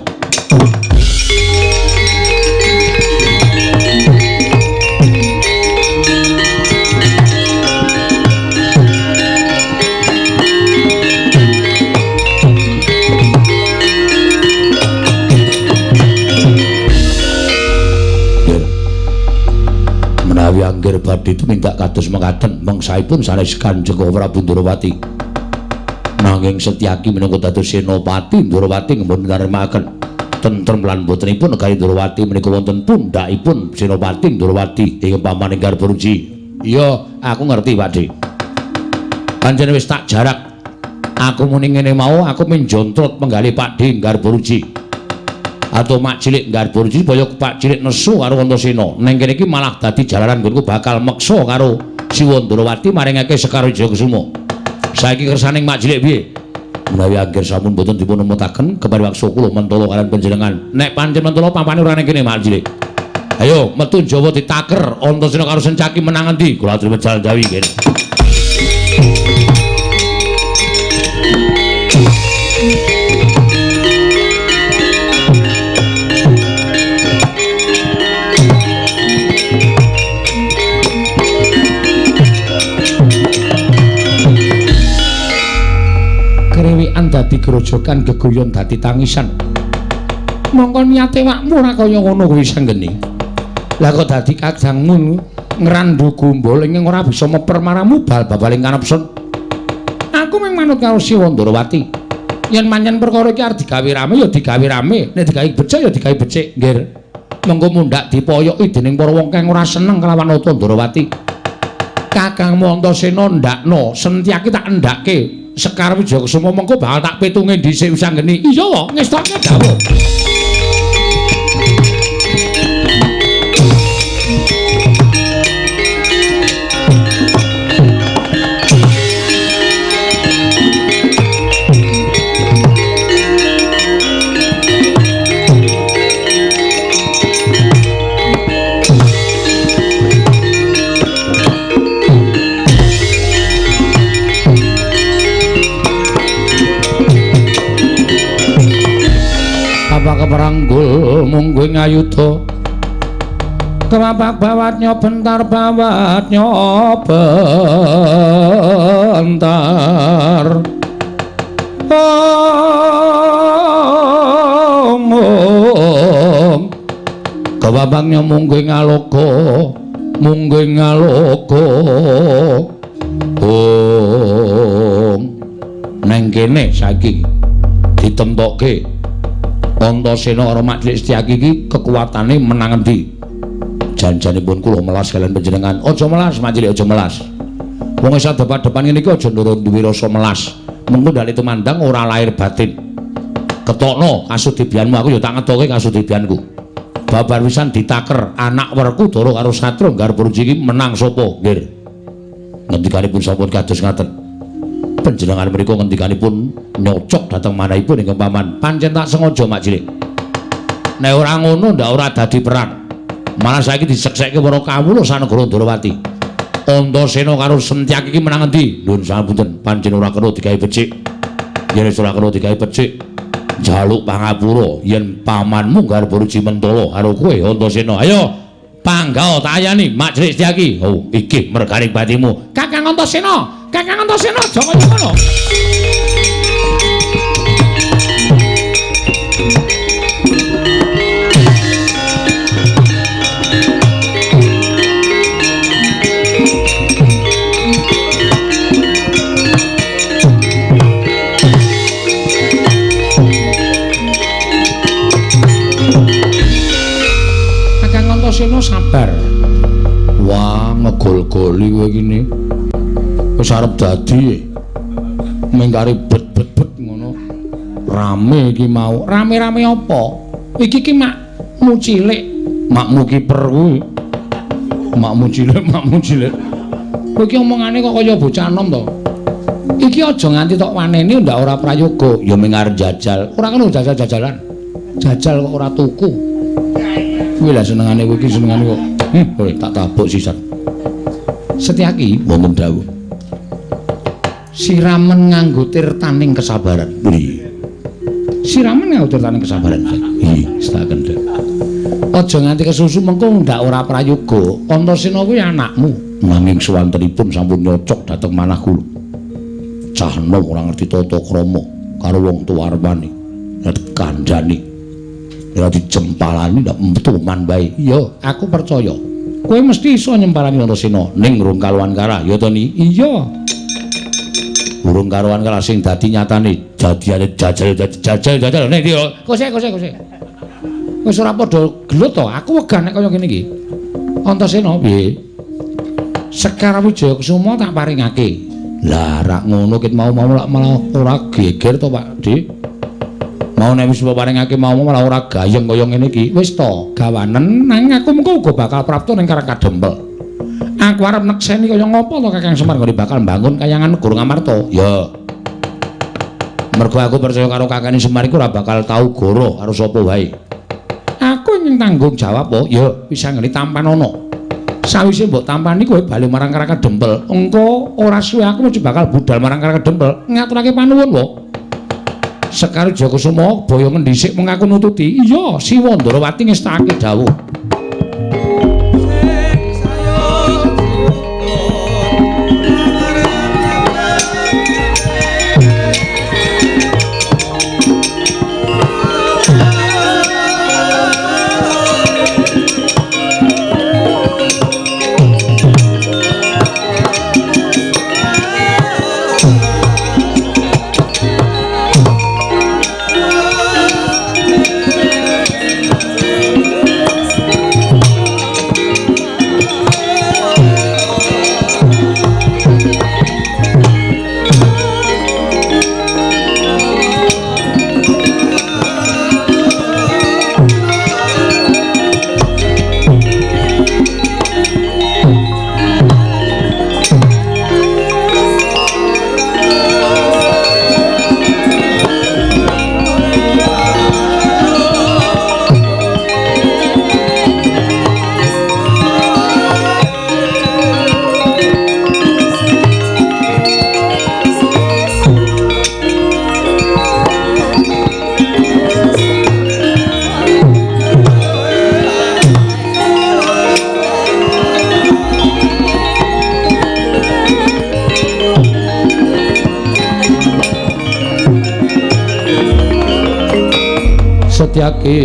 Menawi angger badhe tumindak kados mekaten mangsaipun sanes Kanjeng Prabu Ndrawati. Nanging Setyaki minangka dados senopati Ndrawati ngemboten nrimakaken tentrem lan botenipun negari Ndrawati menika wonten pundhakipun Senopati Ndrawati ing pamaning Garbaruji. Iya, aku ngerti Pakdhe. Pancen wis tak jarak. Aku muni ngene mau aku minjontrot penggalih Pakdhe Garbaruji. Atau mak cilik Garbaruji supaya Pak Cilik nesu karo Antasena. Neng kene iki malah dadi jalaran nggonku bakal meksa karo Siwa Ndrawati maringake Sekar Wijaya Kusuma. Saiki kersaning mak cilik piye? Menawi angger sampun boten dipun emutaken kepariwaksa kula mentala kaliyan panjenengan. Nek pancen mentala pampane ora ning kene mak cilik. Ayo metu Jawa ditaker Antasena karo Sencaki menang endi? Kula aturi wejal Jawi kene. Krewikan dadi grojokan geguyon dadi tangisan. Mongko niate wakmu ora kaya ngono kuwi Sanggeni. Lah kok dadi kadangmu ngrandu gombol ing ora bisa meper maramu bal babaling kanepsun. Aku mung manut karo Siwa Ndrawati. Yen pancen perkara iki arep digawe rame ya digawe rame, nek digawe becik ya digawe becik, nggih. Mengko mundhak dipoyoki dening para wong kang ora seneng kelawan Nata Ndrawati. Kakangmu Antasena ndakno, Sentyaki tak endhake. Sekar Wijaya Kusuma mengko bakal tak pitunge dhisik Wisanggeni. Iya wae, ngestoke dawuh. Keperanggul mungguing ayuda kemapak bawatnya bentar bawatnya bentar. Om om kewabangnya mungguing aloka mungguing aloka. Om neng kene saiki ditemtokke Antasena karo Mak Cilik Setyaki iki kekuatane menang endi? Janjanipun kula melas kaliyan panjenengan. Aja melas Mak Cilik, aja melas. Wong wis adep-adepan ngene iki aja ndoro duwe rasa melas. Mengko ndalik tumandang ora lahir batin. Ketokno kasudibyanmu, aku ya tak ngetoke kasudibyanku. Babar pisan ditaker anak Werkudara karo Satru Garbaruji iki menang sapa, nggih. Ngendikanipun sampun kados ngaten. Panjenengan mriku ngendikanipun nyocok dhateng manahipun ingkang paman. Pancen tak sengaja Mak Cilik. Nek ora ngono ndak ora dadi perang. Malah saiki diseksekke para kawula sanegara Ndrawati. Antasena karo Setyaki iki menang endi? Nuwun sapunten, pancen ora kena digawe becik. Yen wis ora kena digawe becik, njaluk pangapura yen pamanmu garba Ruci Mentala karo kowe Antasena. Ayo panggah tayani Mak Cilik Setyaki. Oh, iki merganing batimu. Kakang Antasena, Kakang Antasena aja kaya ngono. Antasena sabar. Wah, ngegol-goli kowe iki ne. Wis arep dadi. Mengkari bet-bet-bet ngono. Rame iki mau. Rame-rame apa? Iki ki makmu cilik. Makmu kiper kuwi. Makmu cilik, makmu cilik. Kowe iki omongane kok kaya bocah enom to. Iki aja nganti tok wanene ndak ora prayoga. Ya ming arep jajal. Ora kena jajal-jajalan. Jajal kok ora tuku. Kuwi lah senengane kowe iki senengane kok. Kowe tak tabuk sisan. Setyaki wonten dawuh. Siramen nganggo tirtaning kesabaran. Piye? Siramen nganggo tirtaning kesabaran. Iya, setaken dak. Aja nganti kesusu mengko ndak ora prayoga. Antasena kuwi anakmu. Nanging suwantenipun sampun nyocok dhateng manah kula. Cah enom ora ngerti tata krama karo wong tuwa arepane. Nek kandhane ora dijempalani ndak metu man bae. Iya, aku percaya. Kowe mesti iso nyempalani Antasena ning rung karuan kalah, ya to ni? Iya. Urung karuan kalah sing dadi nyatane jadiane jajal jajal jajal ning ndi kose kose kose. Wis ora padha gelut to, aku wegah nek kaya ngene iki. Antasena piye? Sekar Wijaya Kusuma tak paringake. Lah rak ngono ket mau-mau lak malah ora geger to, Pak Dik. Mau nek wis paringake mau malah ora gayeng kaya ngene iki. Wis to, gawanen nang aku mengko uga bakal prapta ning Karang Kadempel. Aku arep nekseni kaya ngopo to Kakang Semar nggone bakal mbangun kayangan negara Ngamarta. Ya. Mergo aku percaya karo Kakang Semar iku ora bakal tau goro karo sapa wae. Aku ingin tanggung jawab po. Ya, bisa ngene tampanono. Sawise mbok tampani kowe bali marang Karang Kadempel. Engko ora suwe aku mesti bakal budal marang Karang Kadempel ngaturake panuwun wo. Sekar Jayakusuma boyo ngendhisik mung aku nututi. Iya, Siwa Ndrawati ngestakake dawuh. Setyaki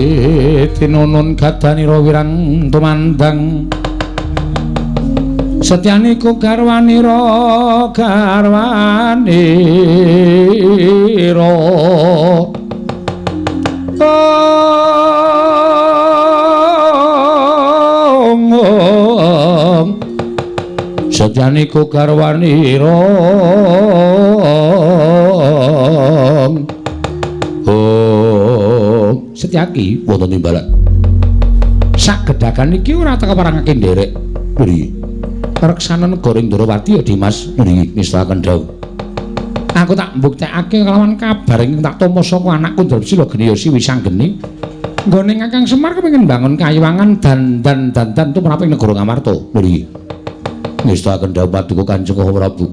tinunun gadanira wirang tumandang Setyaniku garwanira garwanira Ong Setyaniku garwanira Setyaki wonten timbalan. Sak gedhagan iki ora teka parangake nderek. Nggih. Reksana negara ing Ndrawati ya Dimas nggih nistakaken dawuh. Aku tak mbuktekake kelawan kabar ingkang tak tampa saka anakku Drabsila Geni Wisanggeni. Nggone Kakang Semar kepengin mbangun kayiwangan dan tumrap ing negara Ngamarta. Mriki. Ngestakaken dawuh paduka Kanjeng Prabu.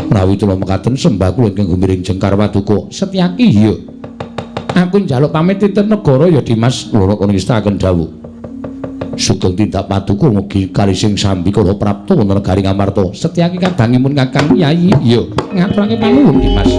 Menawi kula mekaten sembah kula ingkang gumiring jengkar paduka. Setyaki iya. Aku njaluk pamit titip negara ya Dimas. Loro kono ngestakaken dawuh. Sugeng tindak paduka mugi kalising sambi kala prapta wonten negari Ngamarta. Setyaki kadangipun Kakang Yayi. Iya, ngaturake panuwun Dimas.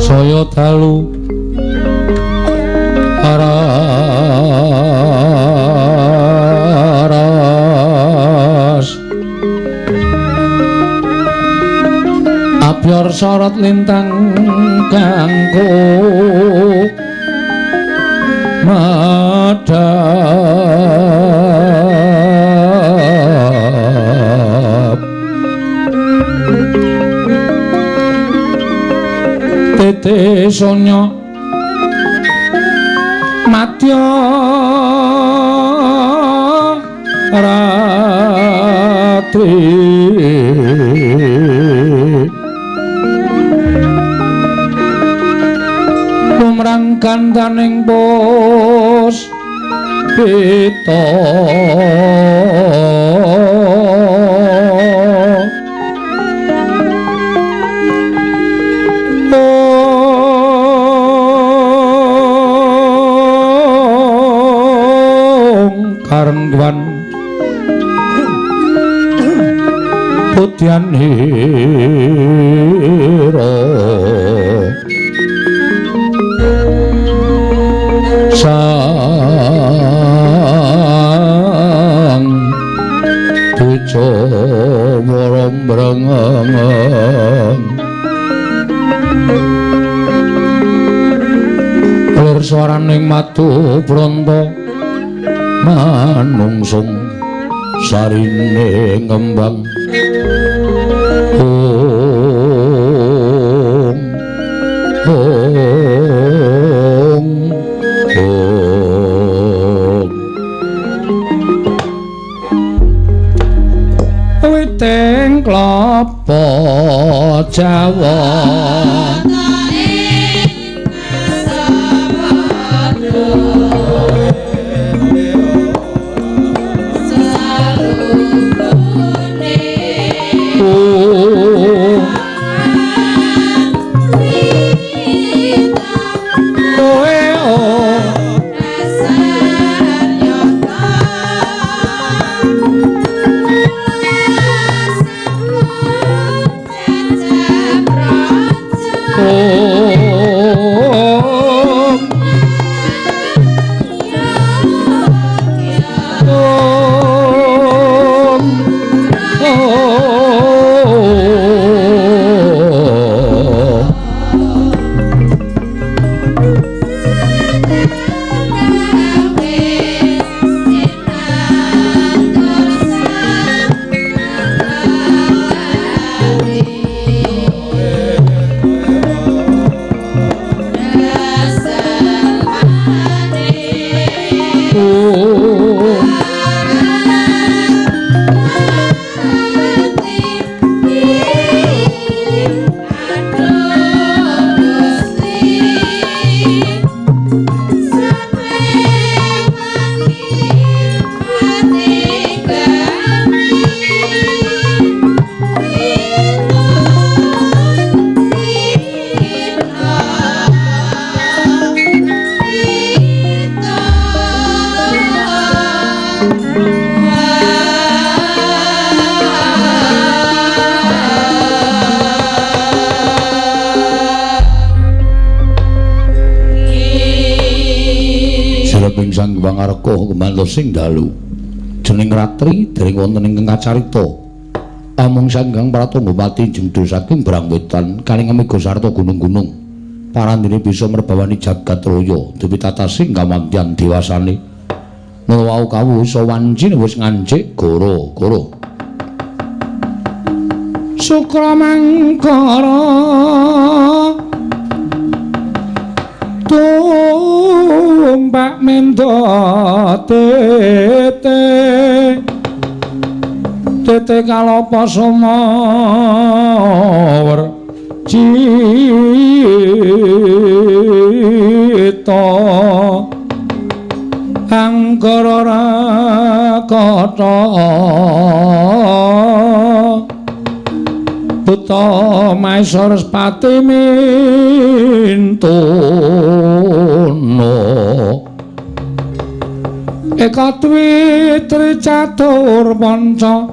Saya dalu aras abyor sorot lintang kanggo madhap tete sonya madya Ratri lumrang gandaning pos pita karengwan putyan hira sang duca warombrengeng lir swaraning madu bronto manungsung sarine ngembang ong ong ong witing klapa Jawa sing dalu jeneng ratri dereng wonten ingkang kacarita amung sanggang pratangga pati jengdul saking Brangwetan kaning mega sarta gunung-gunung parandene bisa merbawani jagat raya dewi tatasing kamantyan dewasane menawa wau kawuh isa wanci wis ngancik goro-goro Sukra mangkara tumpak mendo tete tete kalapa sumawer cita anggara rakata buta Maesa Respati mintono eka dwi tri catur panca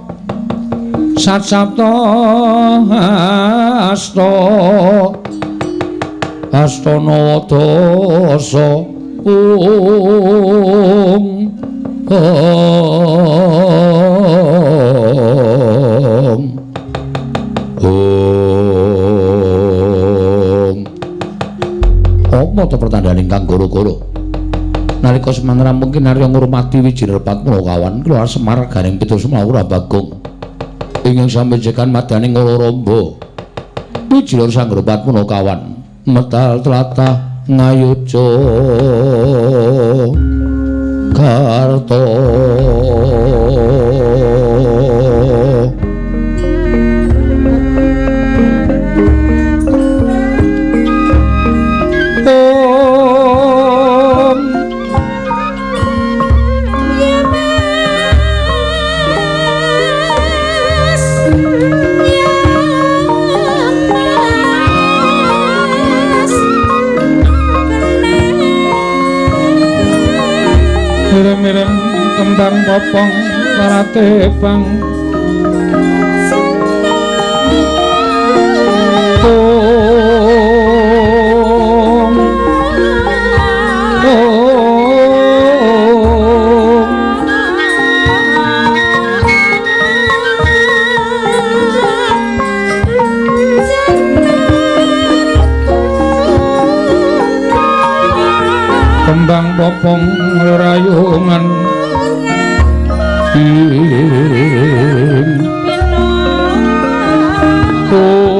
sat sapta asta asta nawa dasa ung ong. Apa to pertandane ingkang goro-goro? Nalika Semar rampung kinarya ngurmati Wijinir Patmula kawan keluar Semar garing pitu Semawura Bagong. Ingkang sampejekan madyaning Ngala-Ramba. Wijinir Sanggra Patmula kawan metal tlatah Ngayogya Karta. Kembang popong karatebang tung tung kembang popong rayungan ing tung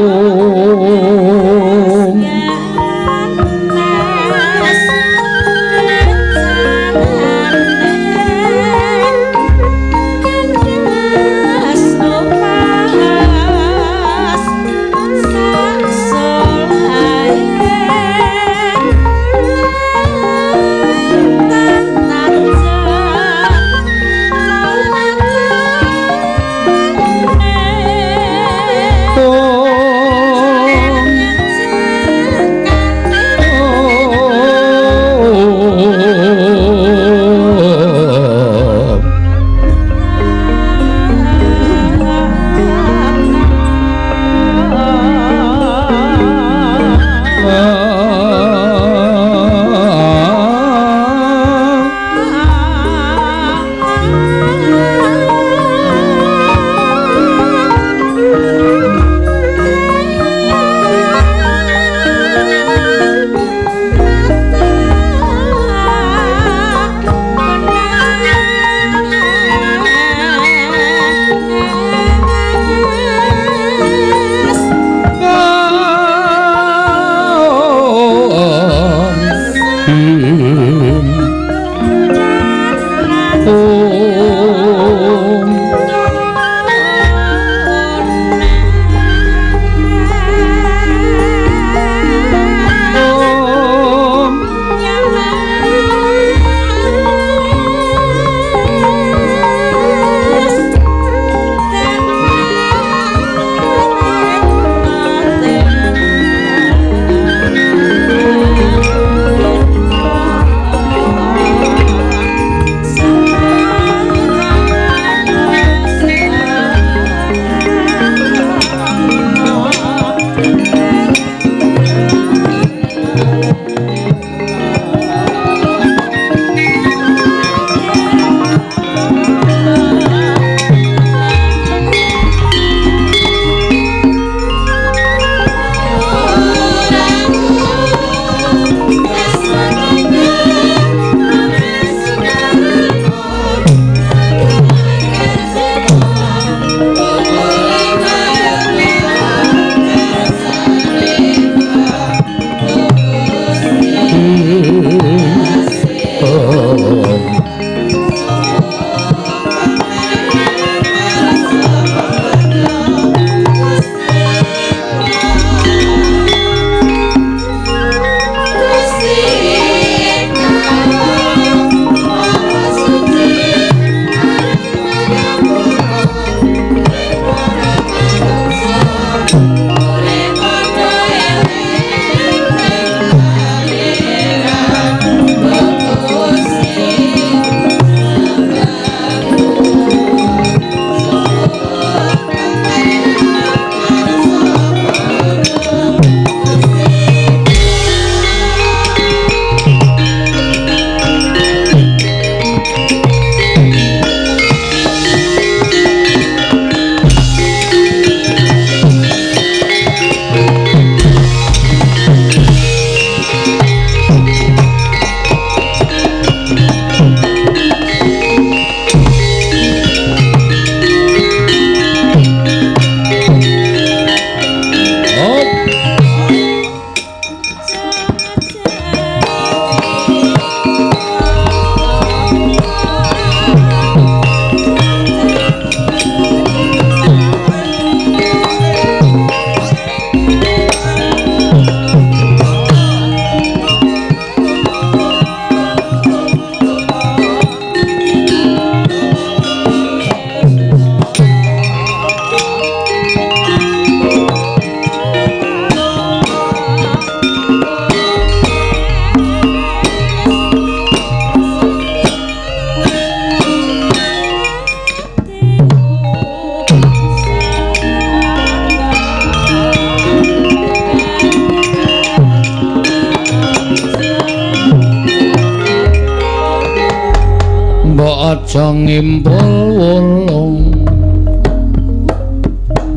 Aja ngimpul wulung.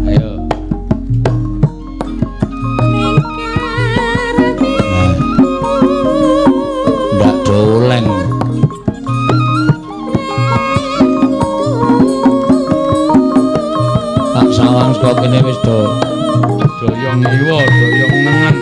Ayo. Ndak doleng. Tak sawang saka kene wis do doyong ngiwa, doyong nengen.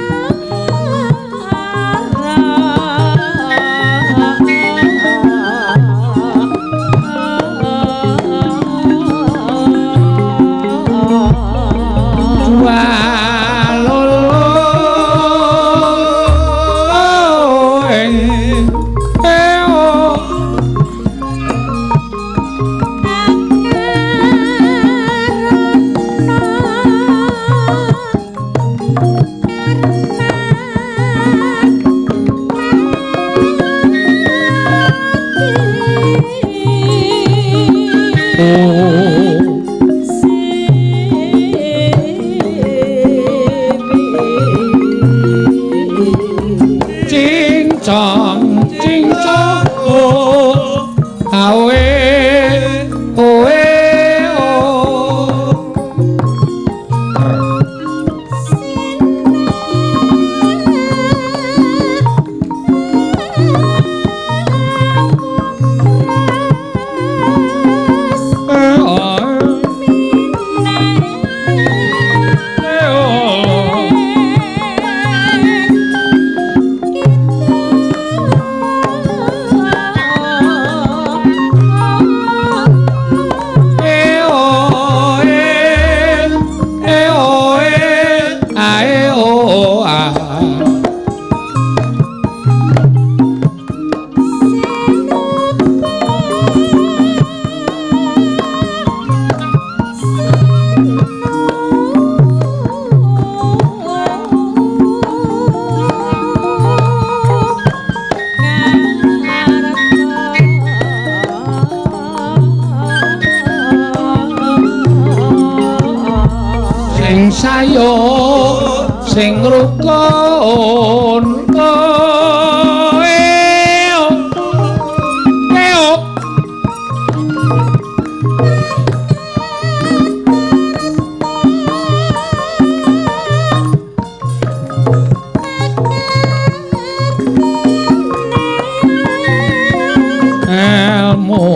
Sing rukun kowe elmu.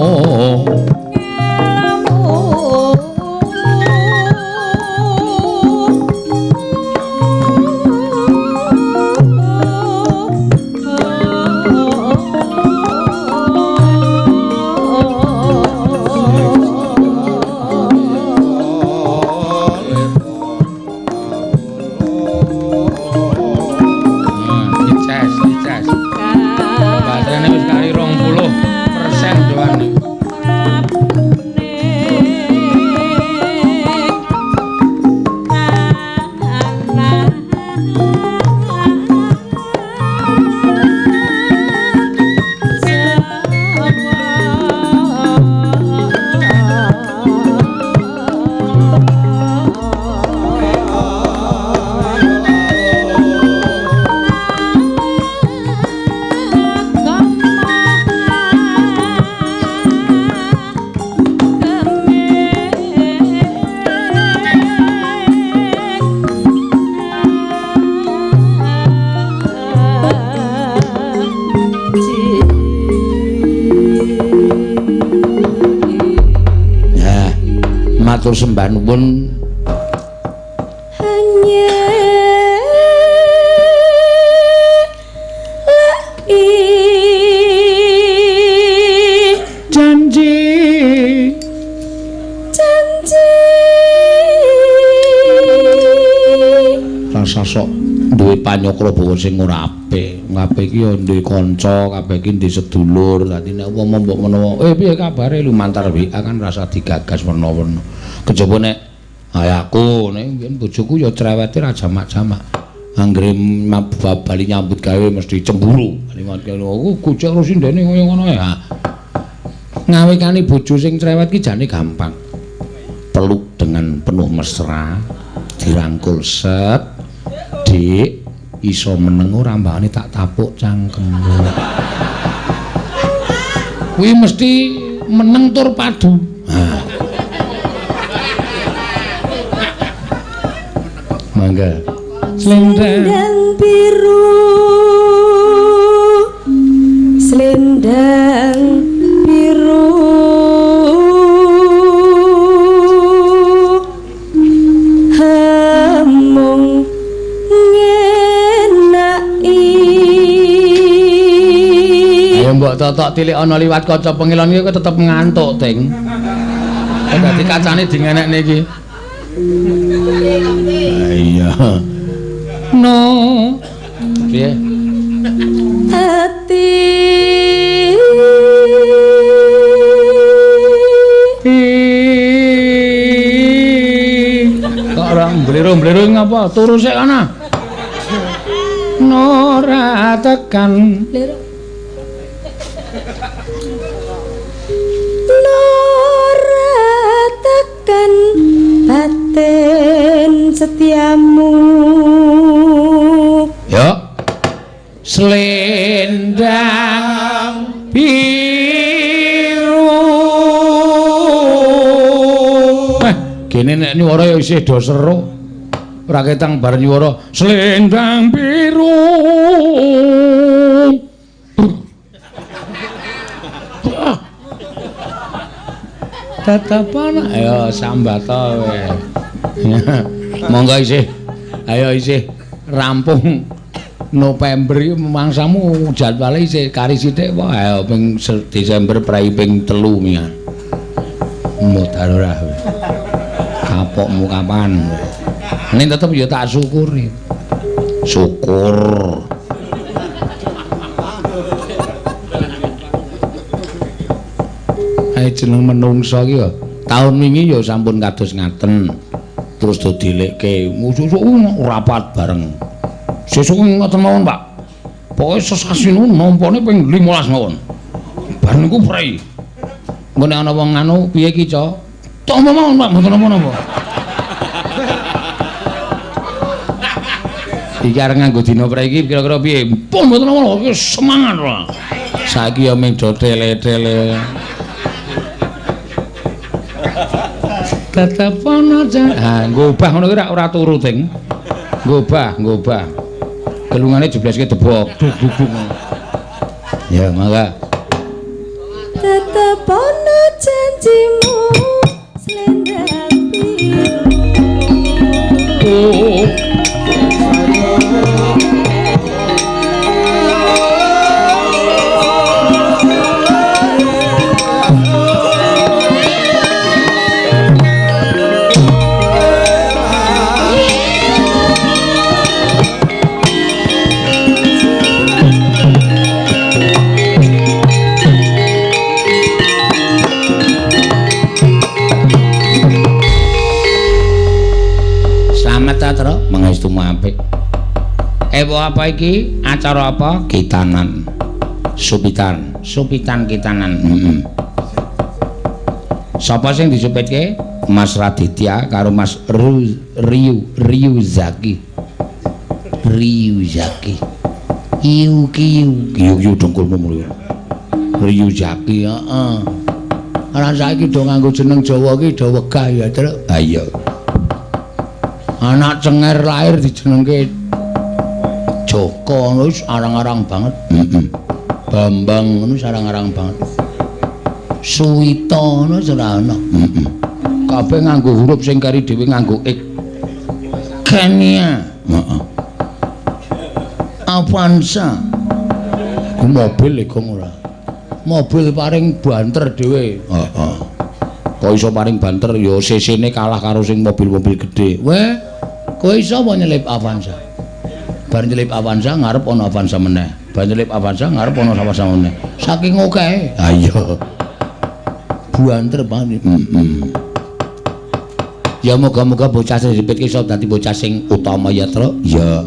Matur sembah nuwun. Hanya janji janji rasa sok duwe panyokra bawa sing ora apik. Kabeh iki ya duwe kanca, kabeh iki duwe sedulur. Dadi nek umpama mbok menawa, piye kabare lumantar WA kan rasa digagas werna-werna. Kejaba nek aku nek mbiyen bojoku ya cerewete ra jamak-jamak. Anggere bali nyambut gawe mesti cemburu. Aku gojek karo sindene kaya ngono ya. Ngawekane bojo sing cerewet ki jane gampang. Peluk dengan penuh mesra, dirangkul set, Dik, iso meneng ora mbane tak tapuk cangkemmu. Kuwi mesti Meneng tur padu. Ha. Mangga. Selendang biru. Selendang biru. Hamung ngenaki. Ayo mbok totok tilik ana liwat kaca pengilon iki tetep ngantuk, Ting. Dadi kacane dingenekne iki. Iya. No. Piye? Ati. Kok ora mblero-mblero ngapa? Turu sik kana. Ora tekan. Ora tekan batin setiamu. Yo. Selendang biru. Gene nek nyuwara ya isih do seru. Ora ketang bar nyuwara selendang biru. Tetep ana ayo sambata kowe. Monggo isih. Ayo isih rampung November iki mangsamu jadwale isih kari sithik apa? Ayo ping Desember prei ping 3 mian. Modal ora. Kapokmu kapan? Ning tetep ya tak syukuri. Syukur. Ae jeneng menungsa iki ya. Taun wingi ya sampun kados ngaten. Terus do dilekke. Sesuk rapat bareng. Sesuk ngoten mawon, Pak. Pokoke sesasi niku nampane ping 15 mawon. Bar niku prei. Engko nek ana wong anu piye iki, Ca? Tampa mawon, Pak, mboten napa-napa. Iki arep nganggo dina prei iki kira-kira piye? Pun mboten napa-napa, iki semangat ora. Saiki ya mung do tele-tele. Tetep ana jan. Ha, ngobah ngono kuwi ora turu, Ting. Ngobah, ngobah. Gelungane jebleske debok. Duk duk duk. Ya, mangga. Tetep ana janjimu selendang biru. Mengestumu apik. Ewo apa iki? Acara apa? Kitanan. Supitan, supitan kitanan. Heeh. Sapa sing disupitke? Mas Raditya karo Mas Ryuzaki. Ryuzaki. Iu kiu, kiu kiu dengkulmu mulu. Ryuzaki, heeh. Ora saiki do nganggo jeneng Jawa iki do wegah ya, Truk. Ha iya. Anak cenger lahir dijenengke Joko wis arang-arang banget. Heeh. Bambang ngono arang-arang banget. Suwita ngono ora ana. Heeh. Kabeh nganggo huruf sing kari dhewe nganggo ik. Kenia. Heeh. Avanza. Ku mobil e gong ora. Mobil paring banter dhewe. Heeh. Kok iso paring banter ya cc-ne kalah karo sing mobil-mobil gedhe. Weh, kowe iso apa nyelip Avanza? Bar nyelip Avanza ngarep ana Avanza meneh. Bar nyelip Avanza ngarep ana Avanza meneh. Saking okehe. Ha iya. Banter banget. Heeh. Ya moga-moga bocah sing disipit iso dadi bocah sing utama ya, Truk. Ya.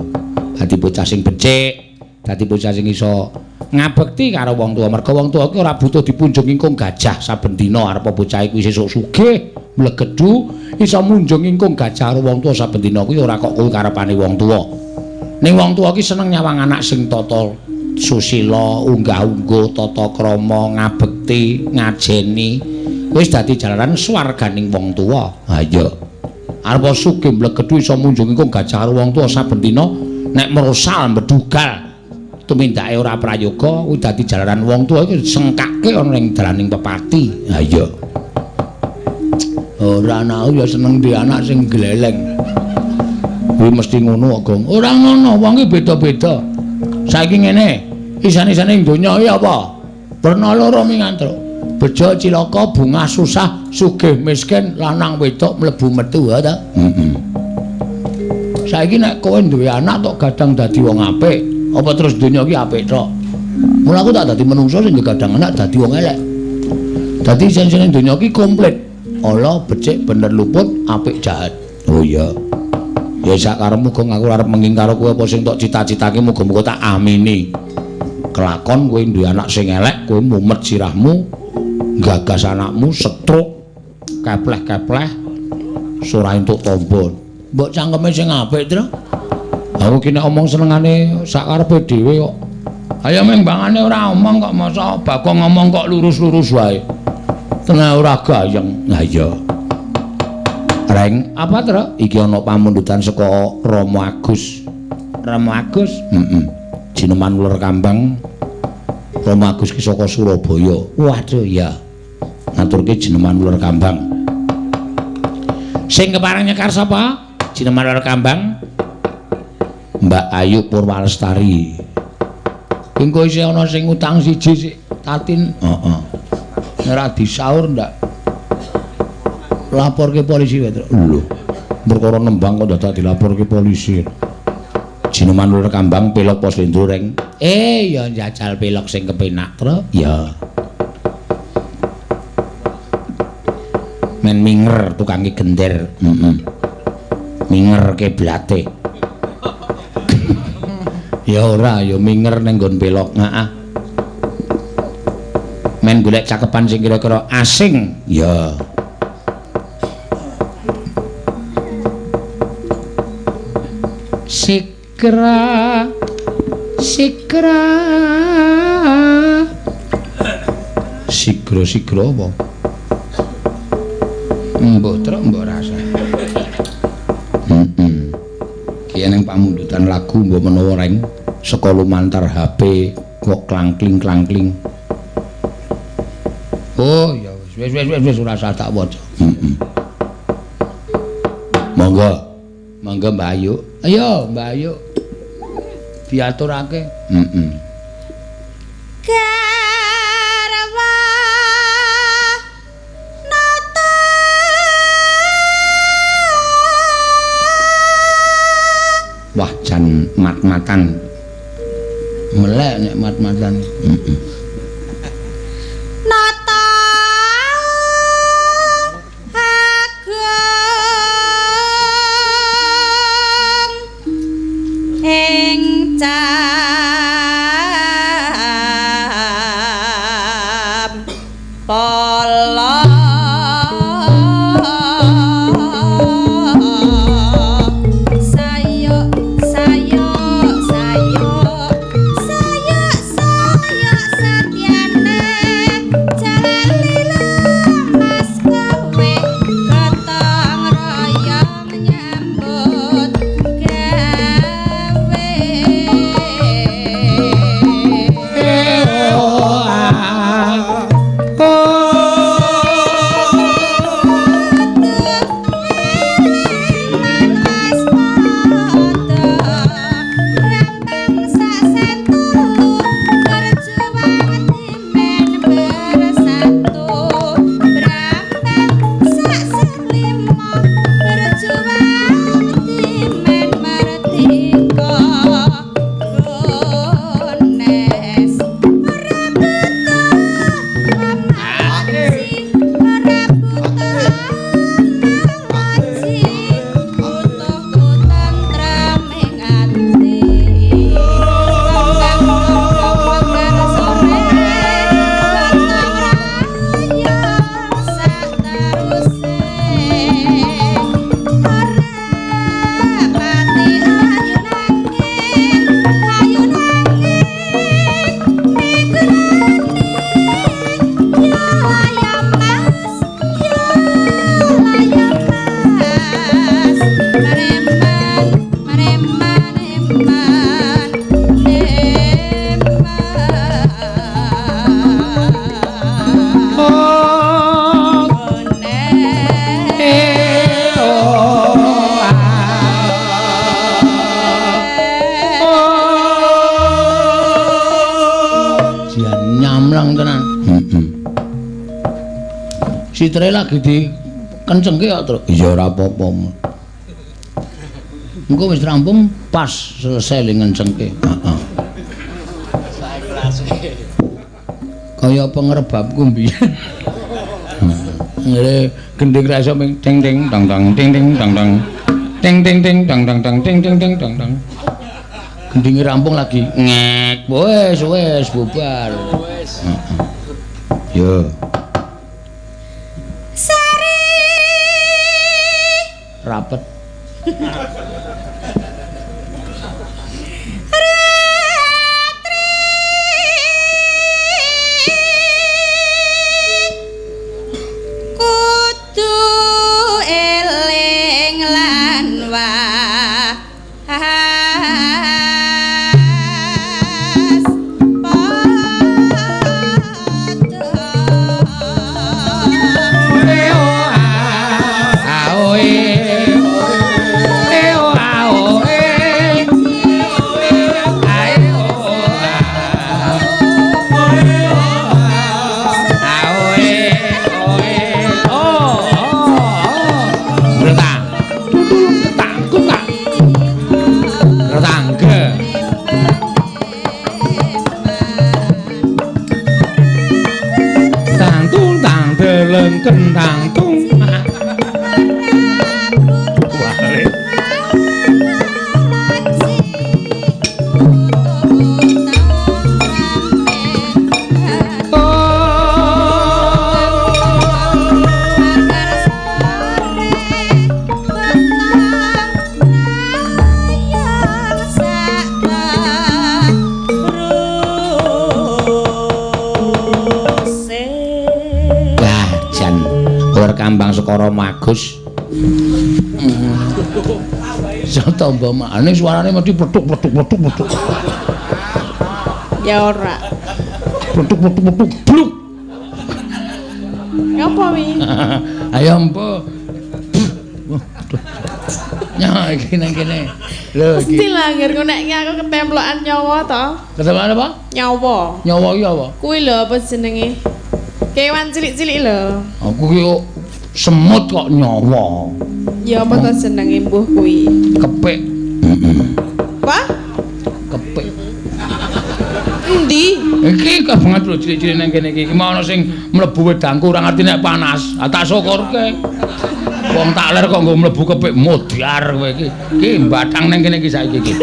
Dadi bocah sing becik, dadi bocah sing iso ngabekti karo wong tuwa. Merga wong tuwa ki ora butuh dipunjung ingkung gajah saben dina arep bocah iku sesuk sugih, mlegedu, iso munjung ingkung gajah karo wong tuwa saben dina kuwi ora kok kuwi karepane wong tuwa. Ning wong tuwa ki seneng nyawang anak sing tata Susila, unggah-ungguh, tata krama, ngabekti, ngajeni wis dadi jalaran swarganing wong tuwa. Ha iya. Arep sugih mlegedhu iso munjungi kung gajah karo wong tuwa saben dina, nek merosal mbedugal tumindake ora prayoga kuwi dadi jalaran wong tuwa iki sengkake ana ing dalaning pepati. Ha iya. Ora anakku ya seneng duwe anak sing gleleng. Kuwi mesti ngono kok, Gong. Ora ngono, wong iki beda-beda. Saiki ngene, isan-isane ing donya iki apa? Werna loro mingantruk. Bejo cilaka, bungah susah, sugih miskin, lanang wedok mlebu metu, ha ta? Heeh. Saiki nek kowe duwe anak tok gadang dadi wong apik, apa terus donya iki apik tok? Mula aku tak dadi menungso sing gadang anak dadi wong elek. Dadi isan-isane donya iki komplit. Ala becik bener luput, apik jahat. Oh iya. Ya sak karepmu Gong, aku arep menging karo kowe apa sing tok cita-citake muga-muga tak amini. Kelakon kowe duwe anak sing elek, kowe mumet sirahmu, gagas anakmu stroke, kepleh-kepleh, ora entuk tombo. Mbok cangkeme sing apik, Tru. Aku ki nek omong senengane sak karepe dhewe kok. Ayo ming bangane ora omong kok masa Bagong ngomong kok lurus-lurus wae. Tenan ora gayeng. Ha iya. Reng, apa Tru? Iki ana pamundutan saka Rama Agus. Rama Agus? Heeh. Jineman uler kambang. Rama Agus ki saka Surabaya. Waduh ya. Ngaturke jineman uler kambang. Sing kepareng nyekar sapa? Jineman uler kambang. Mbak Ayu Purwalestari. Engko isih ana sing utang siji sik Tatin. Heeh. Ora disaur ndak? Laporke polisi wae, Tru. Lho. Perkara nembang kok dadak dilaporke polisi. Jineman uler kambang pelok apa slendro, Reng? Ya njajal pelok sing kepenak, Tru. Ya. Men minger tukange gender. Heeh. Minger kiblate. Ya ora, ya minger ning nggon pelok. Heeh. Men golek cakepan sing kira-kira asing. Ya. Sikra sikra sigra-sigra apa? Mbok truk mbok rasa. Heeh. Ki eneng pamundutan lagu mbok menawa Reng saka lumantar HP kok klangkling-klangkling. Oh ya wis wis wis wis ora usah tak waca. Heeh. Monggo. Monggo Mbak Ayu. Ayo Mbak Ayu. Diaturake. Heeh. Garwa nata. Wah jan mat-matan. Melek nek mat-matan. Heeh. Nata agung ing cam pala sayo sayo sayo sayo sayo Sitre lagi dikencengke kok, Truk. Iya ora apa-apa. Engko wis rampung pas selesai le ngencengke. Heeh. Kaya pengerebabku mbiyen. Ngene gending ra iso ming ting ting dang dang ting ting dang dang. Ting ting ting dang dang dang ting ting ting dang dang. Gendinge rampung lagi ngek. Wis wis bubar. Wis. Yo. Sari rapet. Kudu eling lan was Kentang tung. Kambang Sekara Magus. Iso tamba makane suarane mesti pletuk pletuk pletuk pletuk. Ya ora. Pletuk pletuk pletuk bluk. Ngapa wi? Ayo empo. Nya iki nang kene. Lho iki. Mesti langgar kok nek aku ketemplokan nyawa to. Ketemplokan apa? Nyawa. Nyawa iki apa? Kuwi lho apa jenenge? Kewan cilik-cilik lho. Aku ki semut kok nyawa. Ya apa to jenenge mbuh kuwi? Kepik. Apa? Kepik. Endi? Iki kebanget lho cilik-cilik nang kene iki. Iki mau ana sing mlebu wedangku ora ngerti nek panas. Ah tak syukurke. Wong tak ler kok nggo mlebu kepik modyar kowe iki. Iki mbathang nang kene iki saiki iki.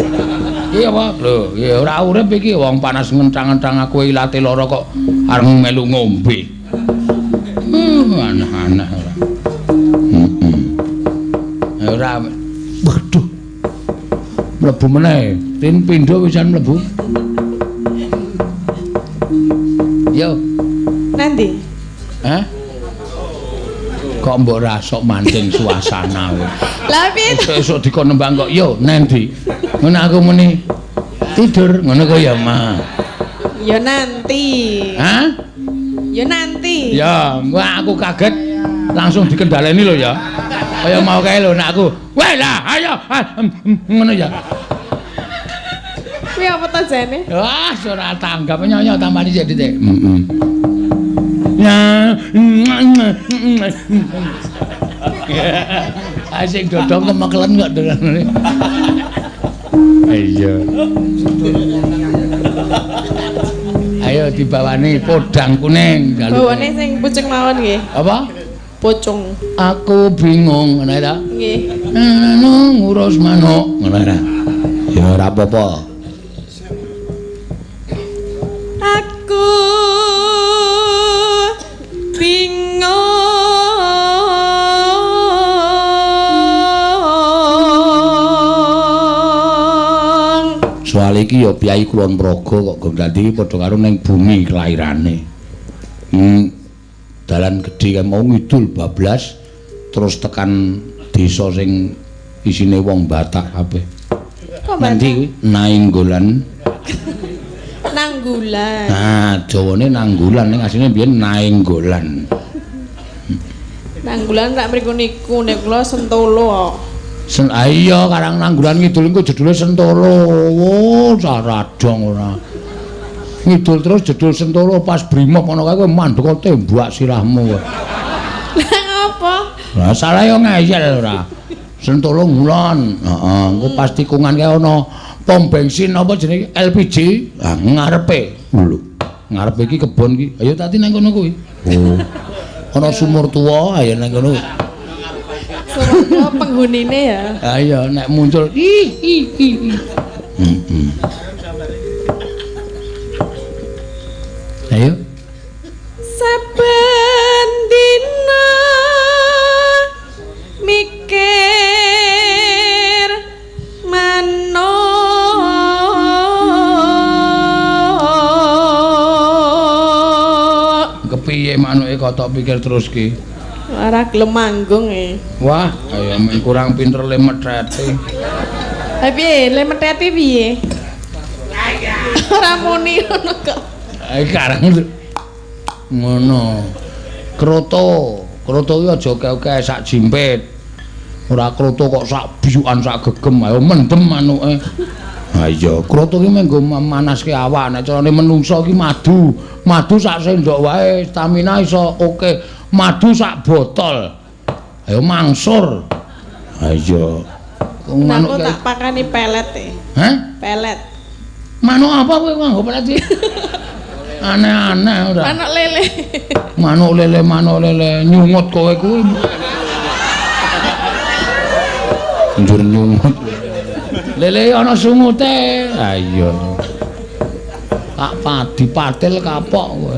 Iki apa? Lho, ya ora urip iki wong panas ngenthang-ngenthang aku ilate lara kok arep melu ngombe. Aneh-aneh ora. Ora. Waduh. Mlebu meneh. Tin pindho wisan mlebu. Yo. Nanti. Hah? Kok mbok rasok mancing suasana kowe. Lah piye to? Esuk dikon nembang kok yo nanti. Ngono aku muni tidur ngono kok ya, Ma. Ya nanti. Hah? Ya nanti. Ya, wah aku kaget langsung dikendaleni lho ya. Kaya mau kae lho nek aku. Weh lah, ayo ngono ya. Kuwi apa to jane? Wah, ora tanggap nyonya tampani sik titik. Heeh. Ya. Asing dodong kemekelen kok dodongane. Iya. Ayo dibawani podang kuning. Bawane sing pucung mawon nggih. Apa? Pucung. Aku bingung ngono ta? Nggih. Anu ngurus manuk ngono ta. Ya ora apa-apa. Aku bingung. Soale iki ya piyai Kulon Progo kok dadi padha karo ning bumi kelairane. Dalan gedhe kae mau ngidul bablas terus tekan desa sing isine wong Batak kabeh. Kok Nanti kuwi Nainggolan. Nanggulan. Nah, jawane Nanggulan ning asline biyen Nainggolan. Nanggulan rak mriku niku nek kula Sentolo kok. Sen iya karang Nanggulan ngidul iku jedule Sentolo. Wo, saradong ora. Ngidul terus jedul Sentolo pas brimob ana kae kowe mandeka tembak sirahmu kowe. Lah salah yo ngeyel ora. Sentolo ngulon. Heeh, engko pas tikungan kae ana pom bensin apa jenenge LPG. Lah ngarepe. Lho. Ngarepe iki kebon iki. Ayo tati nang kono kuwi. Oh. Ana sumur tuwa ayo nang kono. Sumur tuwa penghunine ya. Ha iya nek muncul ih ih ih. Heeh. Ayo. Saben dina mikir manuk. Kepiye manuke kok tok pikir terus ki? Ora gelem manggung e. Wah, kaya men kurang pinter le methete. Lah piye, le methete piye? Ora muni ngono kok. Karang ngono. Kroto, kroto iki aja akeh-akeh sak jimpit. Ora kroto kok sak biyukan sak gegem, ayo mendem manuke. Ha iya, kroto iki mung nggo manaske awak, nek carane menungso iki madu. Madu sak sendok wae stamina iso oke. Madu sak botol. Ayo mangsur. Ha iya. Manuk tak pakani pelet e. Hah? Pelet. Manuk apa kowe nganggo pelet iki? Aneh-aneh ora. Manuk lele. Manuk lele, manuk lele nyungut kowe kuwi. Njur nyungut. Lele ana sungute. Ha iya. Tak padi patil kapok kowe.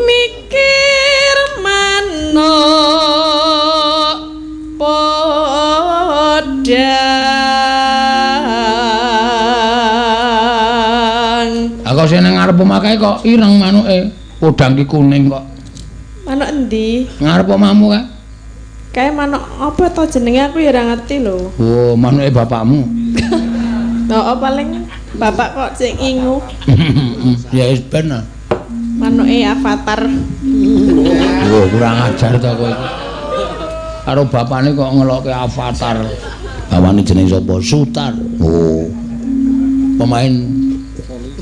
Mikir manuk podang. Aku sing nang ngarep omah kae kok ireng manuke. Podang ki kuning kok. Manuk endi? Ngarep omahmu kae. Kae manuk apa to jenenge aku ya ora ngerti lho. Oh, manuke bapakmu. Heeh, paling bapak kok sing ingu. Ya wis ben. Manuke Avatar. Oh, kurang ajar to kowe iki. Karo bapakne kok ngelokke Avatar. Bapakne jenenge sapa? Sutar. Oh. Pemain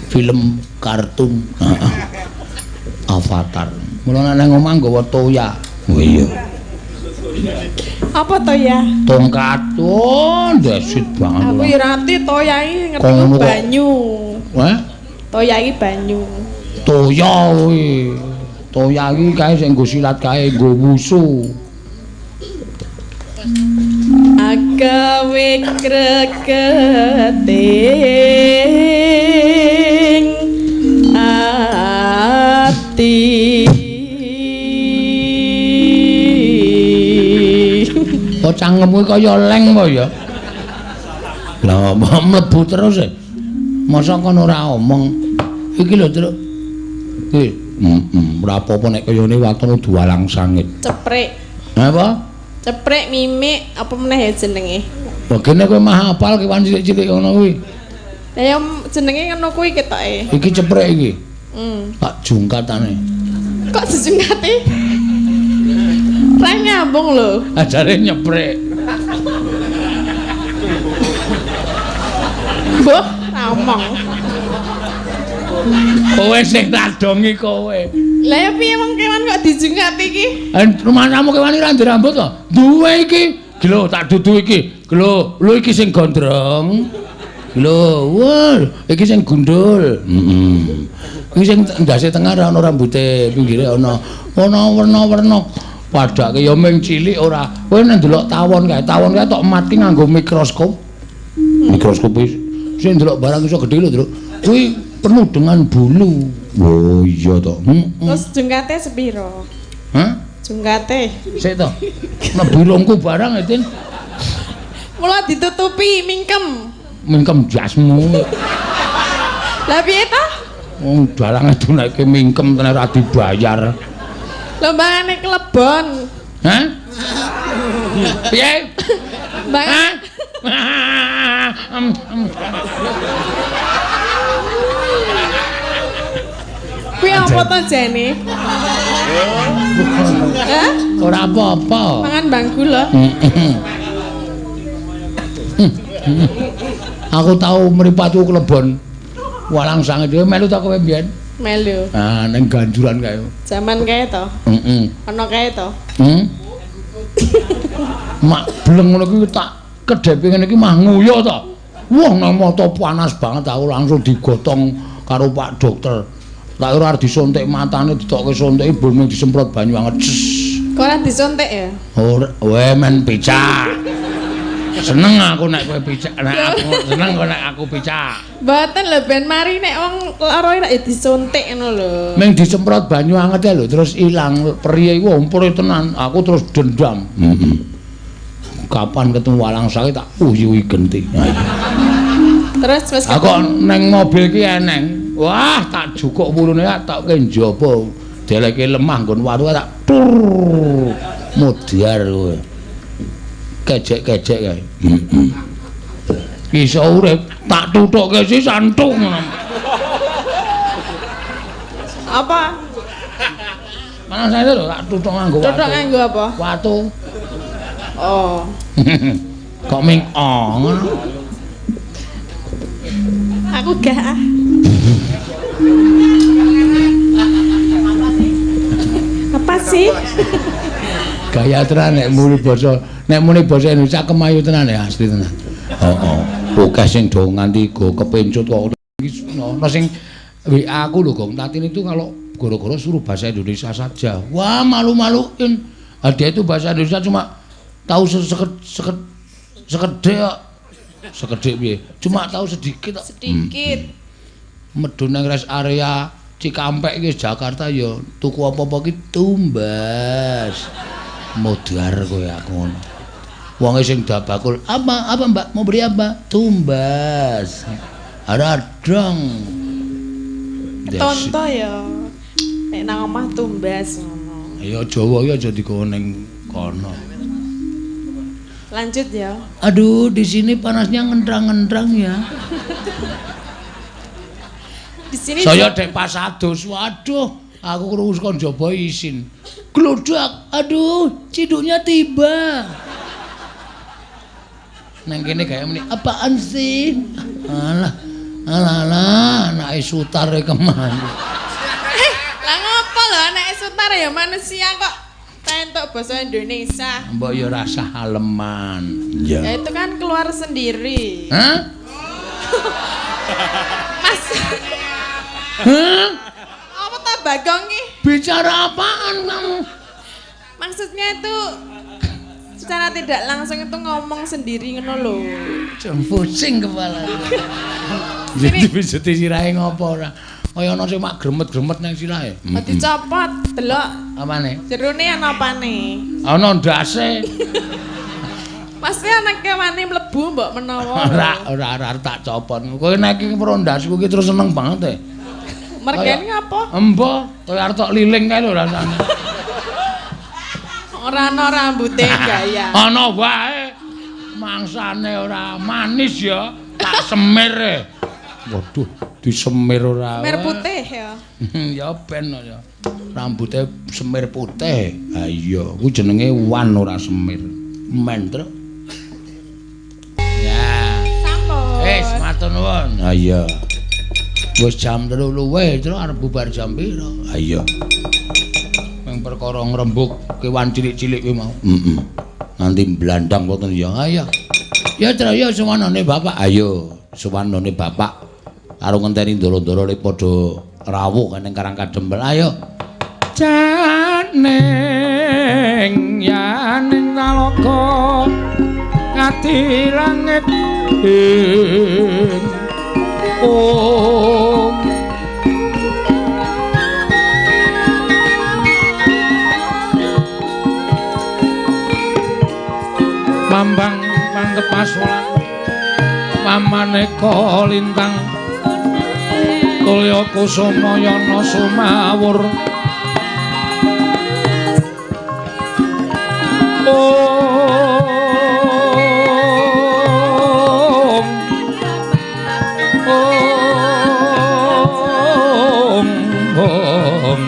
film kartun. Avatar. Mula nek nang omah nggawa toya. Oh iya. Apa toya? Tongkat. Oh, ndesit banget. Aku ya ora ngerti toya iki ngerti banyu. Hah? Toya iki banyu. Toya kuwi. Toya iki kae sing nggo silat kae nggo wusu. Agawe kreketing ati. Kok cangkemmu kaya leng apa ya? Lah mlebu terus e. Masa kon ora omong. Iki lho, Truk. Iki, ora apa-apa nek kaya ngene waton dualang sangit. Ceprek. Apa? Ceprek mimik apa meneh ya jenenge? Begene kowe mah hafal kewan cilik-cilik ngono kuwi. Lah ya jenenge ngono kuwi ketoke. Iki ceprek iki. Tak jungkatane. Kok dijungkati? Ra nyambung lho. Ajare nyeprek. Mbah, ngomong. Kowe sing radongi kowe. Lah ya piye wong kewan kok dijungkati iki? Rumahmu kewan iki ra ndek rambut to? Duwe iki. Lho tak dudu iki. Lho, lho iki sing gondrong. Lho, wah, iki sing gundul. Heeh. Iki sing ndase tengah ora ana rambute, pinggire ana ana werna-werna. Padake ya ming cilik ora. Kowe nek ndelok tawon kae, tawon kae tok matki nganggo mikroskop. Mikroskop iki sing ndelok barang iso gedhe lho, Truk. Kuwi penuh dengan bulu. Oh iya to. Terus jungkate sepiro? Hah? Jungkate. Sik to. Mlebu irungku barang e, Tin. Mula ditutupi mingkem. Mingkem jasmu. Lah piye to? Wong dalange dunake mingkem tenan ora dibayar. Lho mbangane klebon. Hah? Piye? Mbang. Kuwi apa to jane? Hah? Ora apa-apa. Mangan bangku lho. Aku tau mripatku klebon. Walang sange dhewe melu ta kowe mbiyen? Melu. Ah, ning ganjuran kae. Zaman kae to. Heeh. Ana kae to. Mak bleng ngono kuwi tak kedhepe ngene iki mah nguyo to. Wah, nang mata panas banget aku langsung digotong karo Pak Dokter. Tak kira arep disuntik matane ditokke suntik mbur mung disemprot banyu anget. Kok ora disuntik ya? Ora, we men picak. Seneng aku nek kowe picak, nek aku seneng kok nek aku picak. Mboten lho ben mari nek wong lara nek disuntik ngono lho. Ming disemprot banyu anget lho terus ilang periye iku ompure tenan. Aku terus dendam. Heeh. Kapan ketemu walang sakit tak uyuhi genti. Terus wis aku neng mobil ki eneng. Wah, tak jukuk wulune tak ke njaba. Deleke lemah nggon watu tak tur. Modar kowe. Kejek-kejek kae. Heeh. Iso urip tak tutukke sisan tuk ngono. Apa? Mana saya lho tak tutuk nganggo watu. Tutuk nganggo apa? Watu. Oh. Kok ming oh ngono. Aku gak ah. Apa sih? Gaya tenan nek muni basa Indonesia kemayu tenan ya asli tenan. Heeh. Akeh sing do nganti go kepencut kok iki ana sing WA aku lho Gong Tatin itu kalau gara-gara suruh bahasa Indonesia saja. Wah, malu-maluin. Dia itu bahasa Indonesia cuma tahu sekedhik kok. Sekedhik piye? Cuma tahu sedikit kok. Sedikit. Medun nang rest area Cikampek iki Jakarta ya tuku apa-apa ki tumbas. Modar kowe aku ngono. Wonge sing dabakul, "Apa? Apa Mbak? Mau beli apa?" Tumbas. Ora dong. Tonto ya. Nek nang omah tumbas ngono. Ya Jawa iki aja digawa ning kono. Lanjut ya. Aduh, di sini panasnya ngentrang-ngentrang ya. Di sini saya dek pas adus, waduh, aku krungu saka njaba isin. Gludak, aduh, ciduknya tiba. Nang kene gawe muni, apaan sih? Alah, alah, alah, anake Sutar e kemana? Lah ngopo lho anake Sutar ya manusia kok entuk bahasa Indonesia. Mbok ya rasah aleman. Ya. Ya itu kan keluar sendiri. Hah? Mas. Hah? Apa ta Bagong iki? Bicara apaan kamu? Maksudnya itu secara tidak langsung itu ngomong sendiri ngono lho. Pusing kepala. Jadi pijeti sirahe ngopo ora? Kaya ana sing mak gremet-gremet nang sirahe. Dicopot, delok. Apane? Jerone ana apane? Ana ndase. Pasti ana kewane mlebu mbok menawa. Ora tak copot. Kowe nek iki weruh ndasku iki terus seneng banget e. Mergane ngapa? Embo, kaya arep tok liling kae lho rasane. Ora ana rambute gaya. Ana wae. Mangsane ora manis ya, tak semir e. Waduh, disemir ora. Semir putih ya. Ya ben ya. Rambute semir putih. Ha iya, ku jenenge wan ora semir. Mentruk. Ya. Sampun. Wis, matur nuwun. Ha iya. Wis jam 3 luwih, terus arep bubar jam pira? Ha iya. Ming perkara ngrembug kewan cilik-cilik kuwi mau. Heeh. Nanti blandang wonten ya. Ha iya. Ya, Tru, ya suwanane bapak. Ayo, suwanane bapak. Karo ngenteni ndoro-ndoro le padha rawuh ning Karang Kadempel. Ayo. Janing yaning talaga ngati langit ing om. Mambang pangkepas wulan pamaneka lintang tulya kusuma yana sumawur. Om Om Om.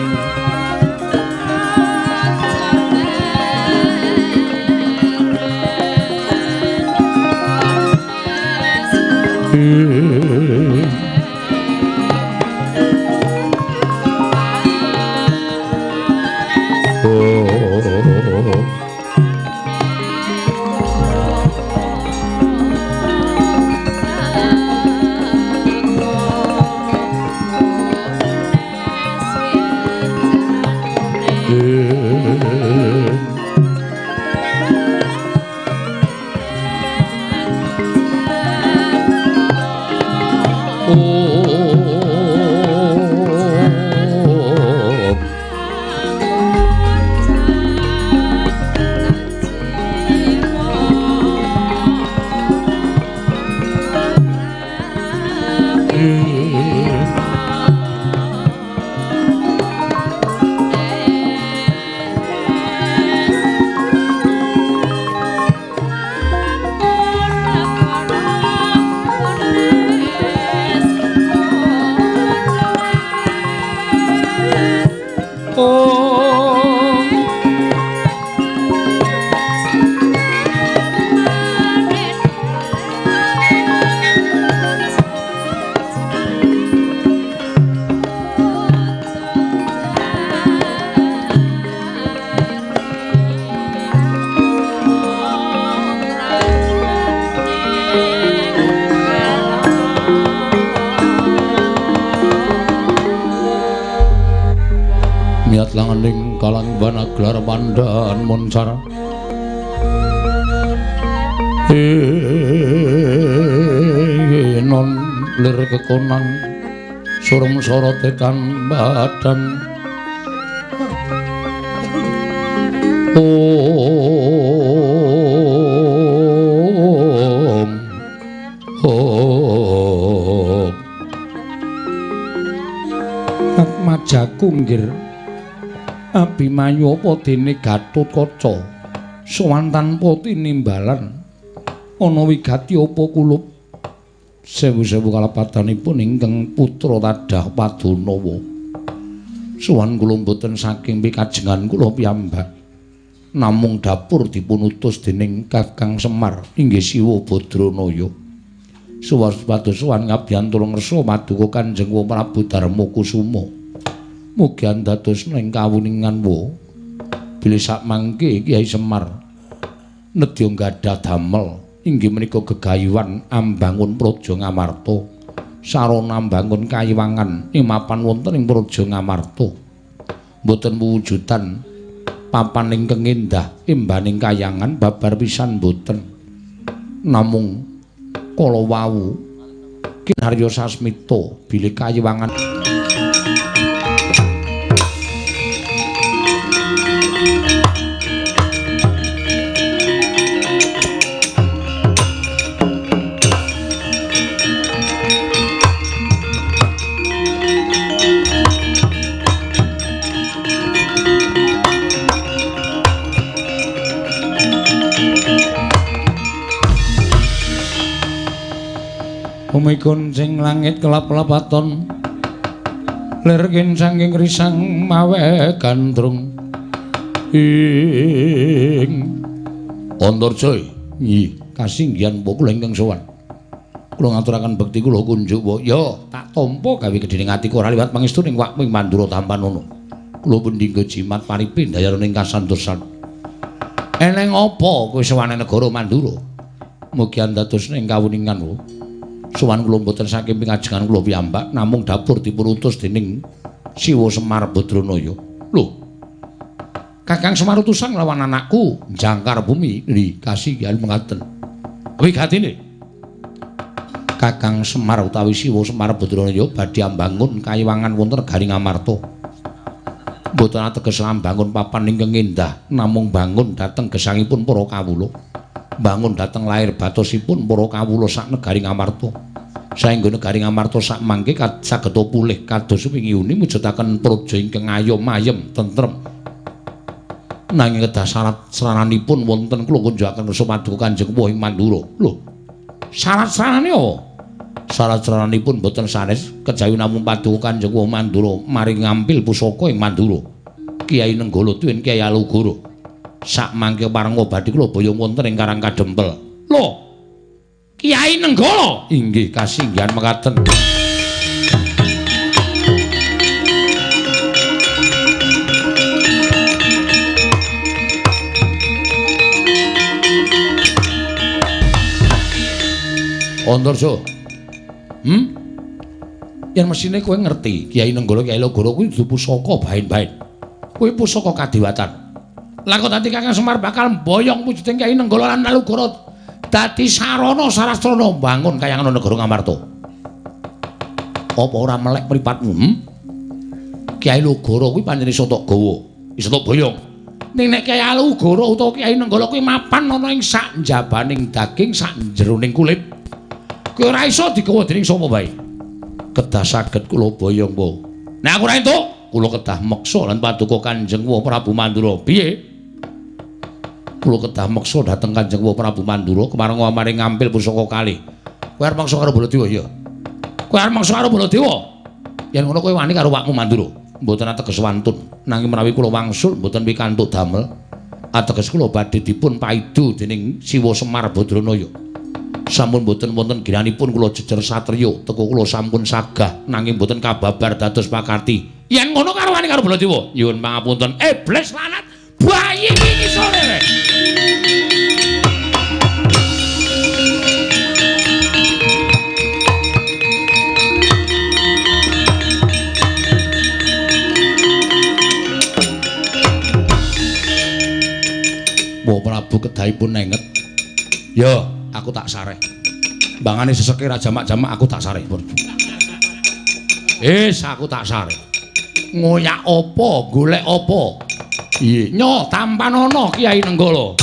Ayat langening kalang banaglar pandan moncar. Non lir kekonang surem sorote tan badan. Om Om Atmajaku nggir Abimanyu apa dene Gatotkaca sowan tanpa tinimbalan ana wigati apa kulup sewu-sewu kalepatanipun ingkang putra Tadah Padanawa sowan kula mboten saking pikajengan kula piyambak namung dapur dipun utus dening Kakang Semar inggih Siwa Badranaya suwas pados sowan ngabiyantara ngersa paduka Kanjeng Prabu Darma Kusuma. Mugi andados ing kawuningan wa bilih sakmangke Kyai Semar nedya gadah damel inggih menika gegayuhan ambangun Praja Ngamarta sarana ambangun kayiwangan ing mapan wonten ing Praja Ngamarta mboten wujudan papan ingkang endah imbaning kayangan babar pisan mboten namung kala wau Kinarya Sasmita bilih kayiwangan Bumi goncing langit kelap-lapaton lir kincanging risang mawe gandrung ing Antarja nggih kasinggihan kula ingkang sowan kula ngaturaken bekti kula kunjuk ya tak tampa gawe gedhening atiku ora liwat pangestu ning wakmu ing Mandura tampanono kula pun dinggo jimat paripi ndayarane ing kasantosan eneng apa kowe sowan negara Mandura mugi andados ing kawuningan lho. Sowan kula mboten saking pingajengan kula piyambak namung dapur dipun utus dening Siwa Semar Badranaya. Lho. Kakang Semar utusan nglawan anakku jangkar bumi nggih kasinggihan mengaten. Wigatine Kakang Semar utawi Siwa Semar Badranaya badhe ambangun kayiwangan wonten negari Ngamarta. Mboten ateges ambangun papan ingkang endah namung bangun dhateng gesangipun para kawula. Bangun dhateng lair batosipun para kawula sak negari Ngamarta. Saengga negari Ngamarta sak mangke saged pulih kados wingi uni mujudaken praja ingkang ayom ayem tentrem. Nanging kedah syarat sarananipun wonten kula kunjukaken kersa paduka Kanjeng Wuh ing Mandura. Lho, syarat saranane apa? Syarat sarananipun boten sanes kejawi namung paduka Kanjeng Wuh Mandura mari ngampil pusaka ing Mandura. Kyai Nenggala tuwin Kyai Alugoro. Sak mangke parenga badhe kula boyong wonten ing Karang Kadempel. Lho. Kyai Nenggala inggih kasinggihan mekaten. Antarja. Yen mesine kowe ngerti Kyai Nenggala Kyai Alugoro kuwi dudu pusaka baen-baen. Kuwi pusaka kadewatan. Lah kok dadi Kakang Semar bakal mboyong wujuding Kyai Nenggala lan Alugoro dadi sarana sarastrana mbangun kayangan negara Ngamarta. Apa ora melek mripatmu? Kyai Alugoro kuwi pancen iso tok gawa, iso tok boyong. Ning nek Kyai Alugoro utawa Kyai Nenggala kuwi mapan ana ing sak njabaning daging, sak jeroning kulit. Kuwi ora iso digawa dening sapa wae. Kedah saged kula boyong, Po. Nek aku ora entuk, kula kedah meksa lan paduka Kanjeng Wuh Prabu Mandura. Piye? Kula kedah meksa dhateng Kanjeng Wuh Prabu Mandura kemareng maring ngampil pusaka kalih. Kowe arep meksa karo Baladewa ya? Kowe arep meksa karo Baladewa? Yen ngono kowe wani karo wakmu Mandura. Mboten ateges wantun, nanging menawi kula wangsul mboten pikantuk damel. Ateges kula badhe dipun paidu dening Siwa Semar Badranaya. Sampun mboten wonten ginanipun kula jejer satriya, teko kula sampun sagah nanging mboten kababar dados pakarti. Yen ngono karo wani karo Baladewa. Nyuwun pangapunten. Iblis lanat bayi iki sore. Kedahipun nenget. Yo, aku tak sareh. Mbangane seseke ra jamak-jamak aku tak sareh. Wis, aku tak sareh. Ngoyak apa, golek apa? Iya, nyo tampanono Kyai Nenggala.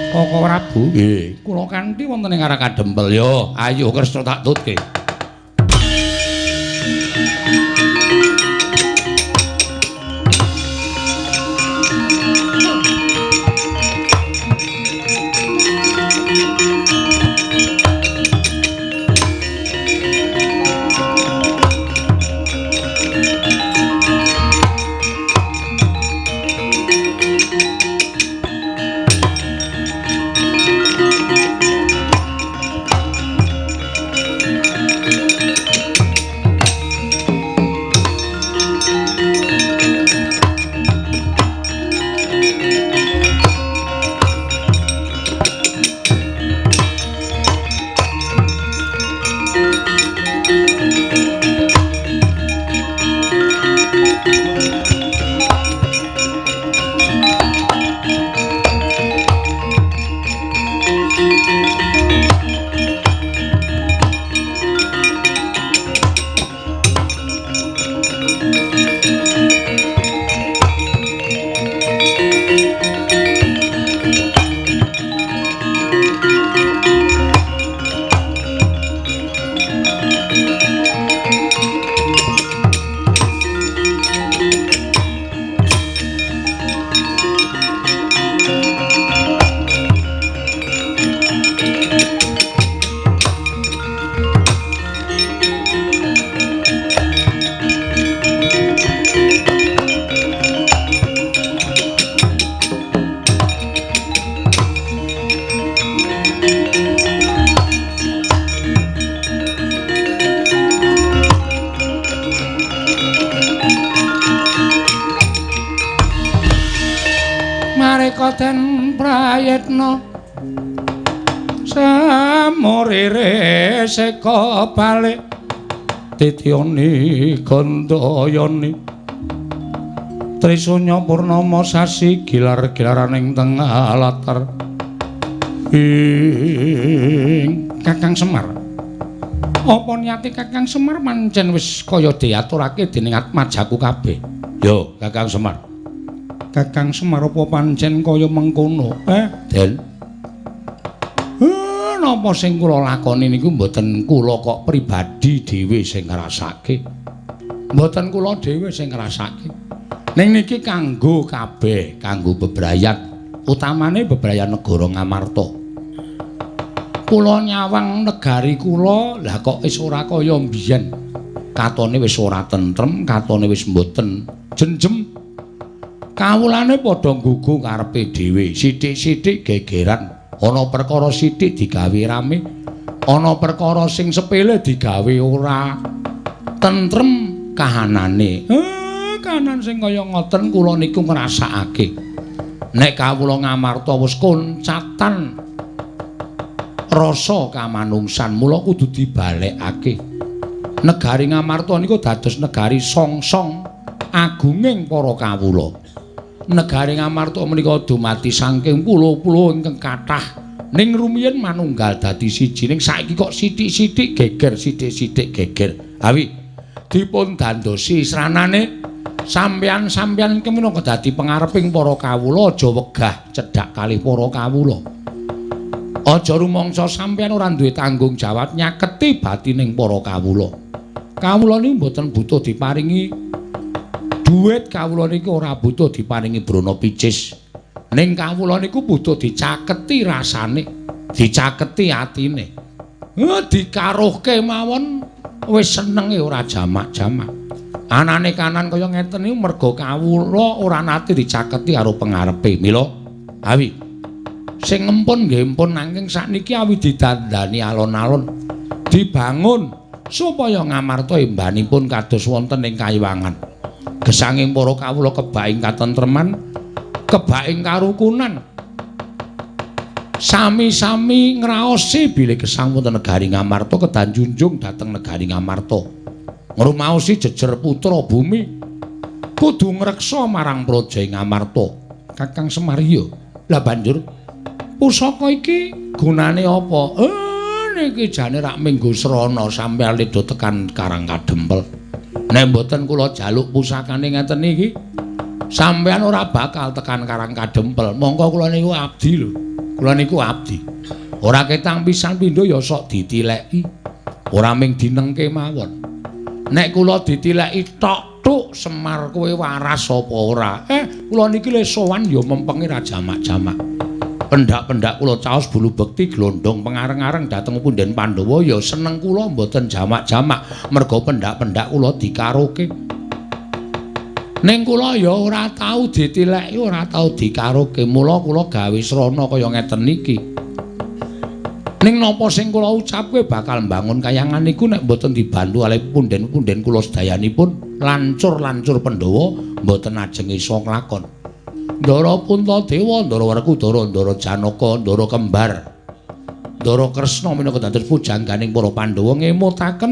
Koko Prabu, nggih, kula kanthi wonten ing arah Kadempel yo. Ayo Kresna tak tutke. Den prayitna samurire seka balik titiyoni gandayani Trisunya purnama sasi gilar-gilaraning tengah latar ing Kakang Semar. Apa niate Kakang Semar pancen wis kaya diaturake dening atmajaku kabeh? Yo, Kakang Semar. Kakang Semar apa pancen kaya mengkono? Den. Napa sing kula lakoni niku mboten kula kok pribadi dhewe sing ngrasake. Mboten kula dhewe sing ngrasake. Ning niki kanggo kabeh, kanggo bebrayan, utamane bebrayan negara Ngamarta. Kula nyawang negari kula, lah kok wis ora kaya mbiyen. Katone wis ora tentrem, katone wis mboten jenjem. Kawulane padha nggugu karepe dhewe, sithik-sithik gegeran, ana perkara sithik digawe rame, ana perkara sing sepele digawe ora tentrem kahanane. Kahanan sing kaya ngoten kula niku ngrasakake. Nek kawula Ngamarta wis koncatan rasa kamanungsan, mula kudu dibalekake. Negari Ngamarta niku dados negari songsong agunging para kawula. Negari Ngamarta menika dumadi saking pulo-pulo ingkang kathah, ning rumiyin manunggal dadi siji, ning saiki kok sithik-sithik geger, sithik-sithik geger. Awi dipun dandosi sranane sampeyan-sampeyan iki minangka dadi pengareping para kawula, aja wegah cedhak kalih para kawula. Aja rumangsa sampeyan ora duwe tanggung jawab nyaketi batining para kawula. Kawula niku mboten butuh diparingi duit, kawula niku ora butuh diparingi brana picis. Ning kawula niku butuh dicaketi rasane, dicaketi atine. Dikaruhke mawon wis senenge ora jamak-jamak. Anane kanan kaya ngeten niku merga kawula ora nate dicaketi karo pengarepe. Mila awi sing ngempun nggih empun, nanging sakniki awi didandani alon-alon, dibangun Supaya Ngamarta embanipun kados wonten ing kayiwangan. Gesanging para kawula kebaing katentreman, kebaing karukunan. Sami-sami ngraosi bilih gesang wonten negari Ngamarta kedah junjung dhateng negari Ngamarta. Ngrumaosi jejer putra bumi kudu ngreksa marang praja Ngamarta. Kakang Semar ya. Lah banjur pusaka iki gunane apa? Niki jane rak minggu srana sampeyan ledo tekan Karang Kadempel. Nek mboten kula jaluk pusakane ngeten iki, sampeyan ora bakal tekan Karang Kadempel. Mongko kula niku abdi lho. Kula niku abdi. Ora ketang pisan pindho ya sok ditileki. Ora ming dinengke mawon. Nek kula ditileki tok tuk Semar kowe waras apa ora? Kula niki le sowan ya mempengi ra jamak-jamak. Pendak-pendak kula caos bulu bekti glondong pengareng-areng dhateng punden Pandhawa ya seneng kula mboten jamak-jamak merga pendak-pendak kula dikaroke. Ning kula ya ora tau ditileki, ora tau dikaroke, mula kula gawe srana kaya ngeten iki. Ning napa sing kula ucapke bakal mbangun kayangan niku nek mboten dibantu kalih punden-punden kula sedayanipun lancur-lancur Pandhawa mboten ajeng iso nglakon. Ndara Puntadewa, Ndara Werkudara, Ndara Janaka, Ndara Kembar, Ndara Kresna minangka dados pujangganing para Pandhawa ngemutaken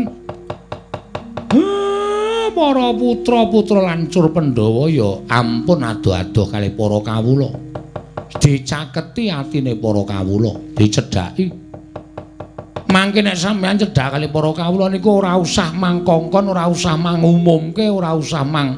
para putra-putra lancur Pandhawa ya ampun adoh-adoh kalih para kawula. Dicaketi atine para kawula, dicedhaki. Mangke nek sampeyan cedhak kalih para kawula niku ora usah mangkongkon, ora usah mangumumke, ora usah mang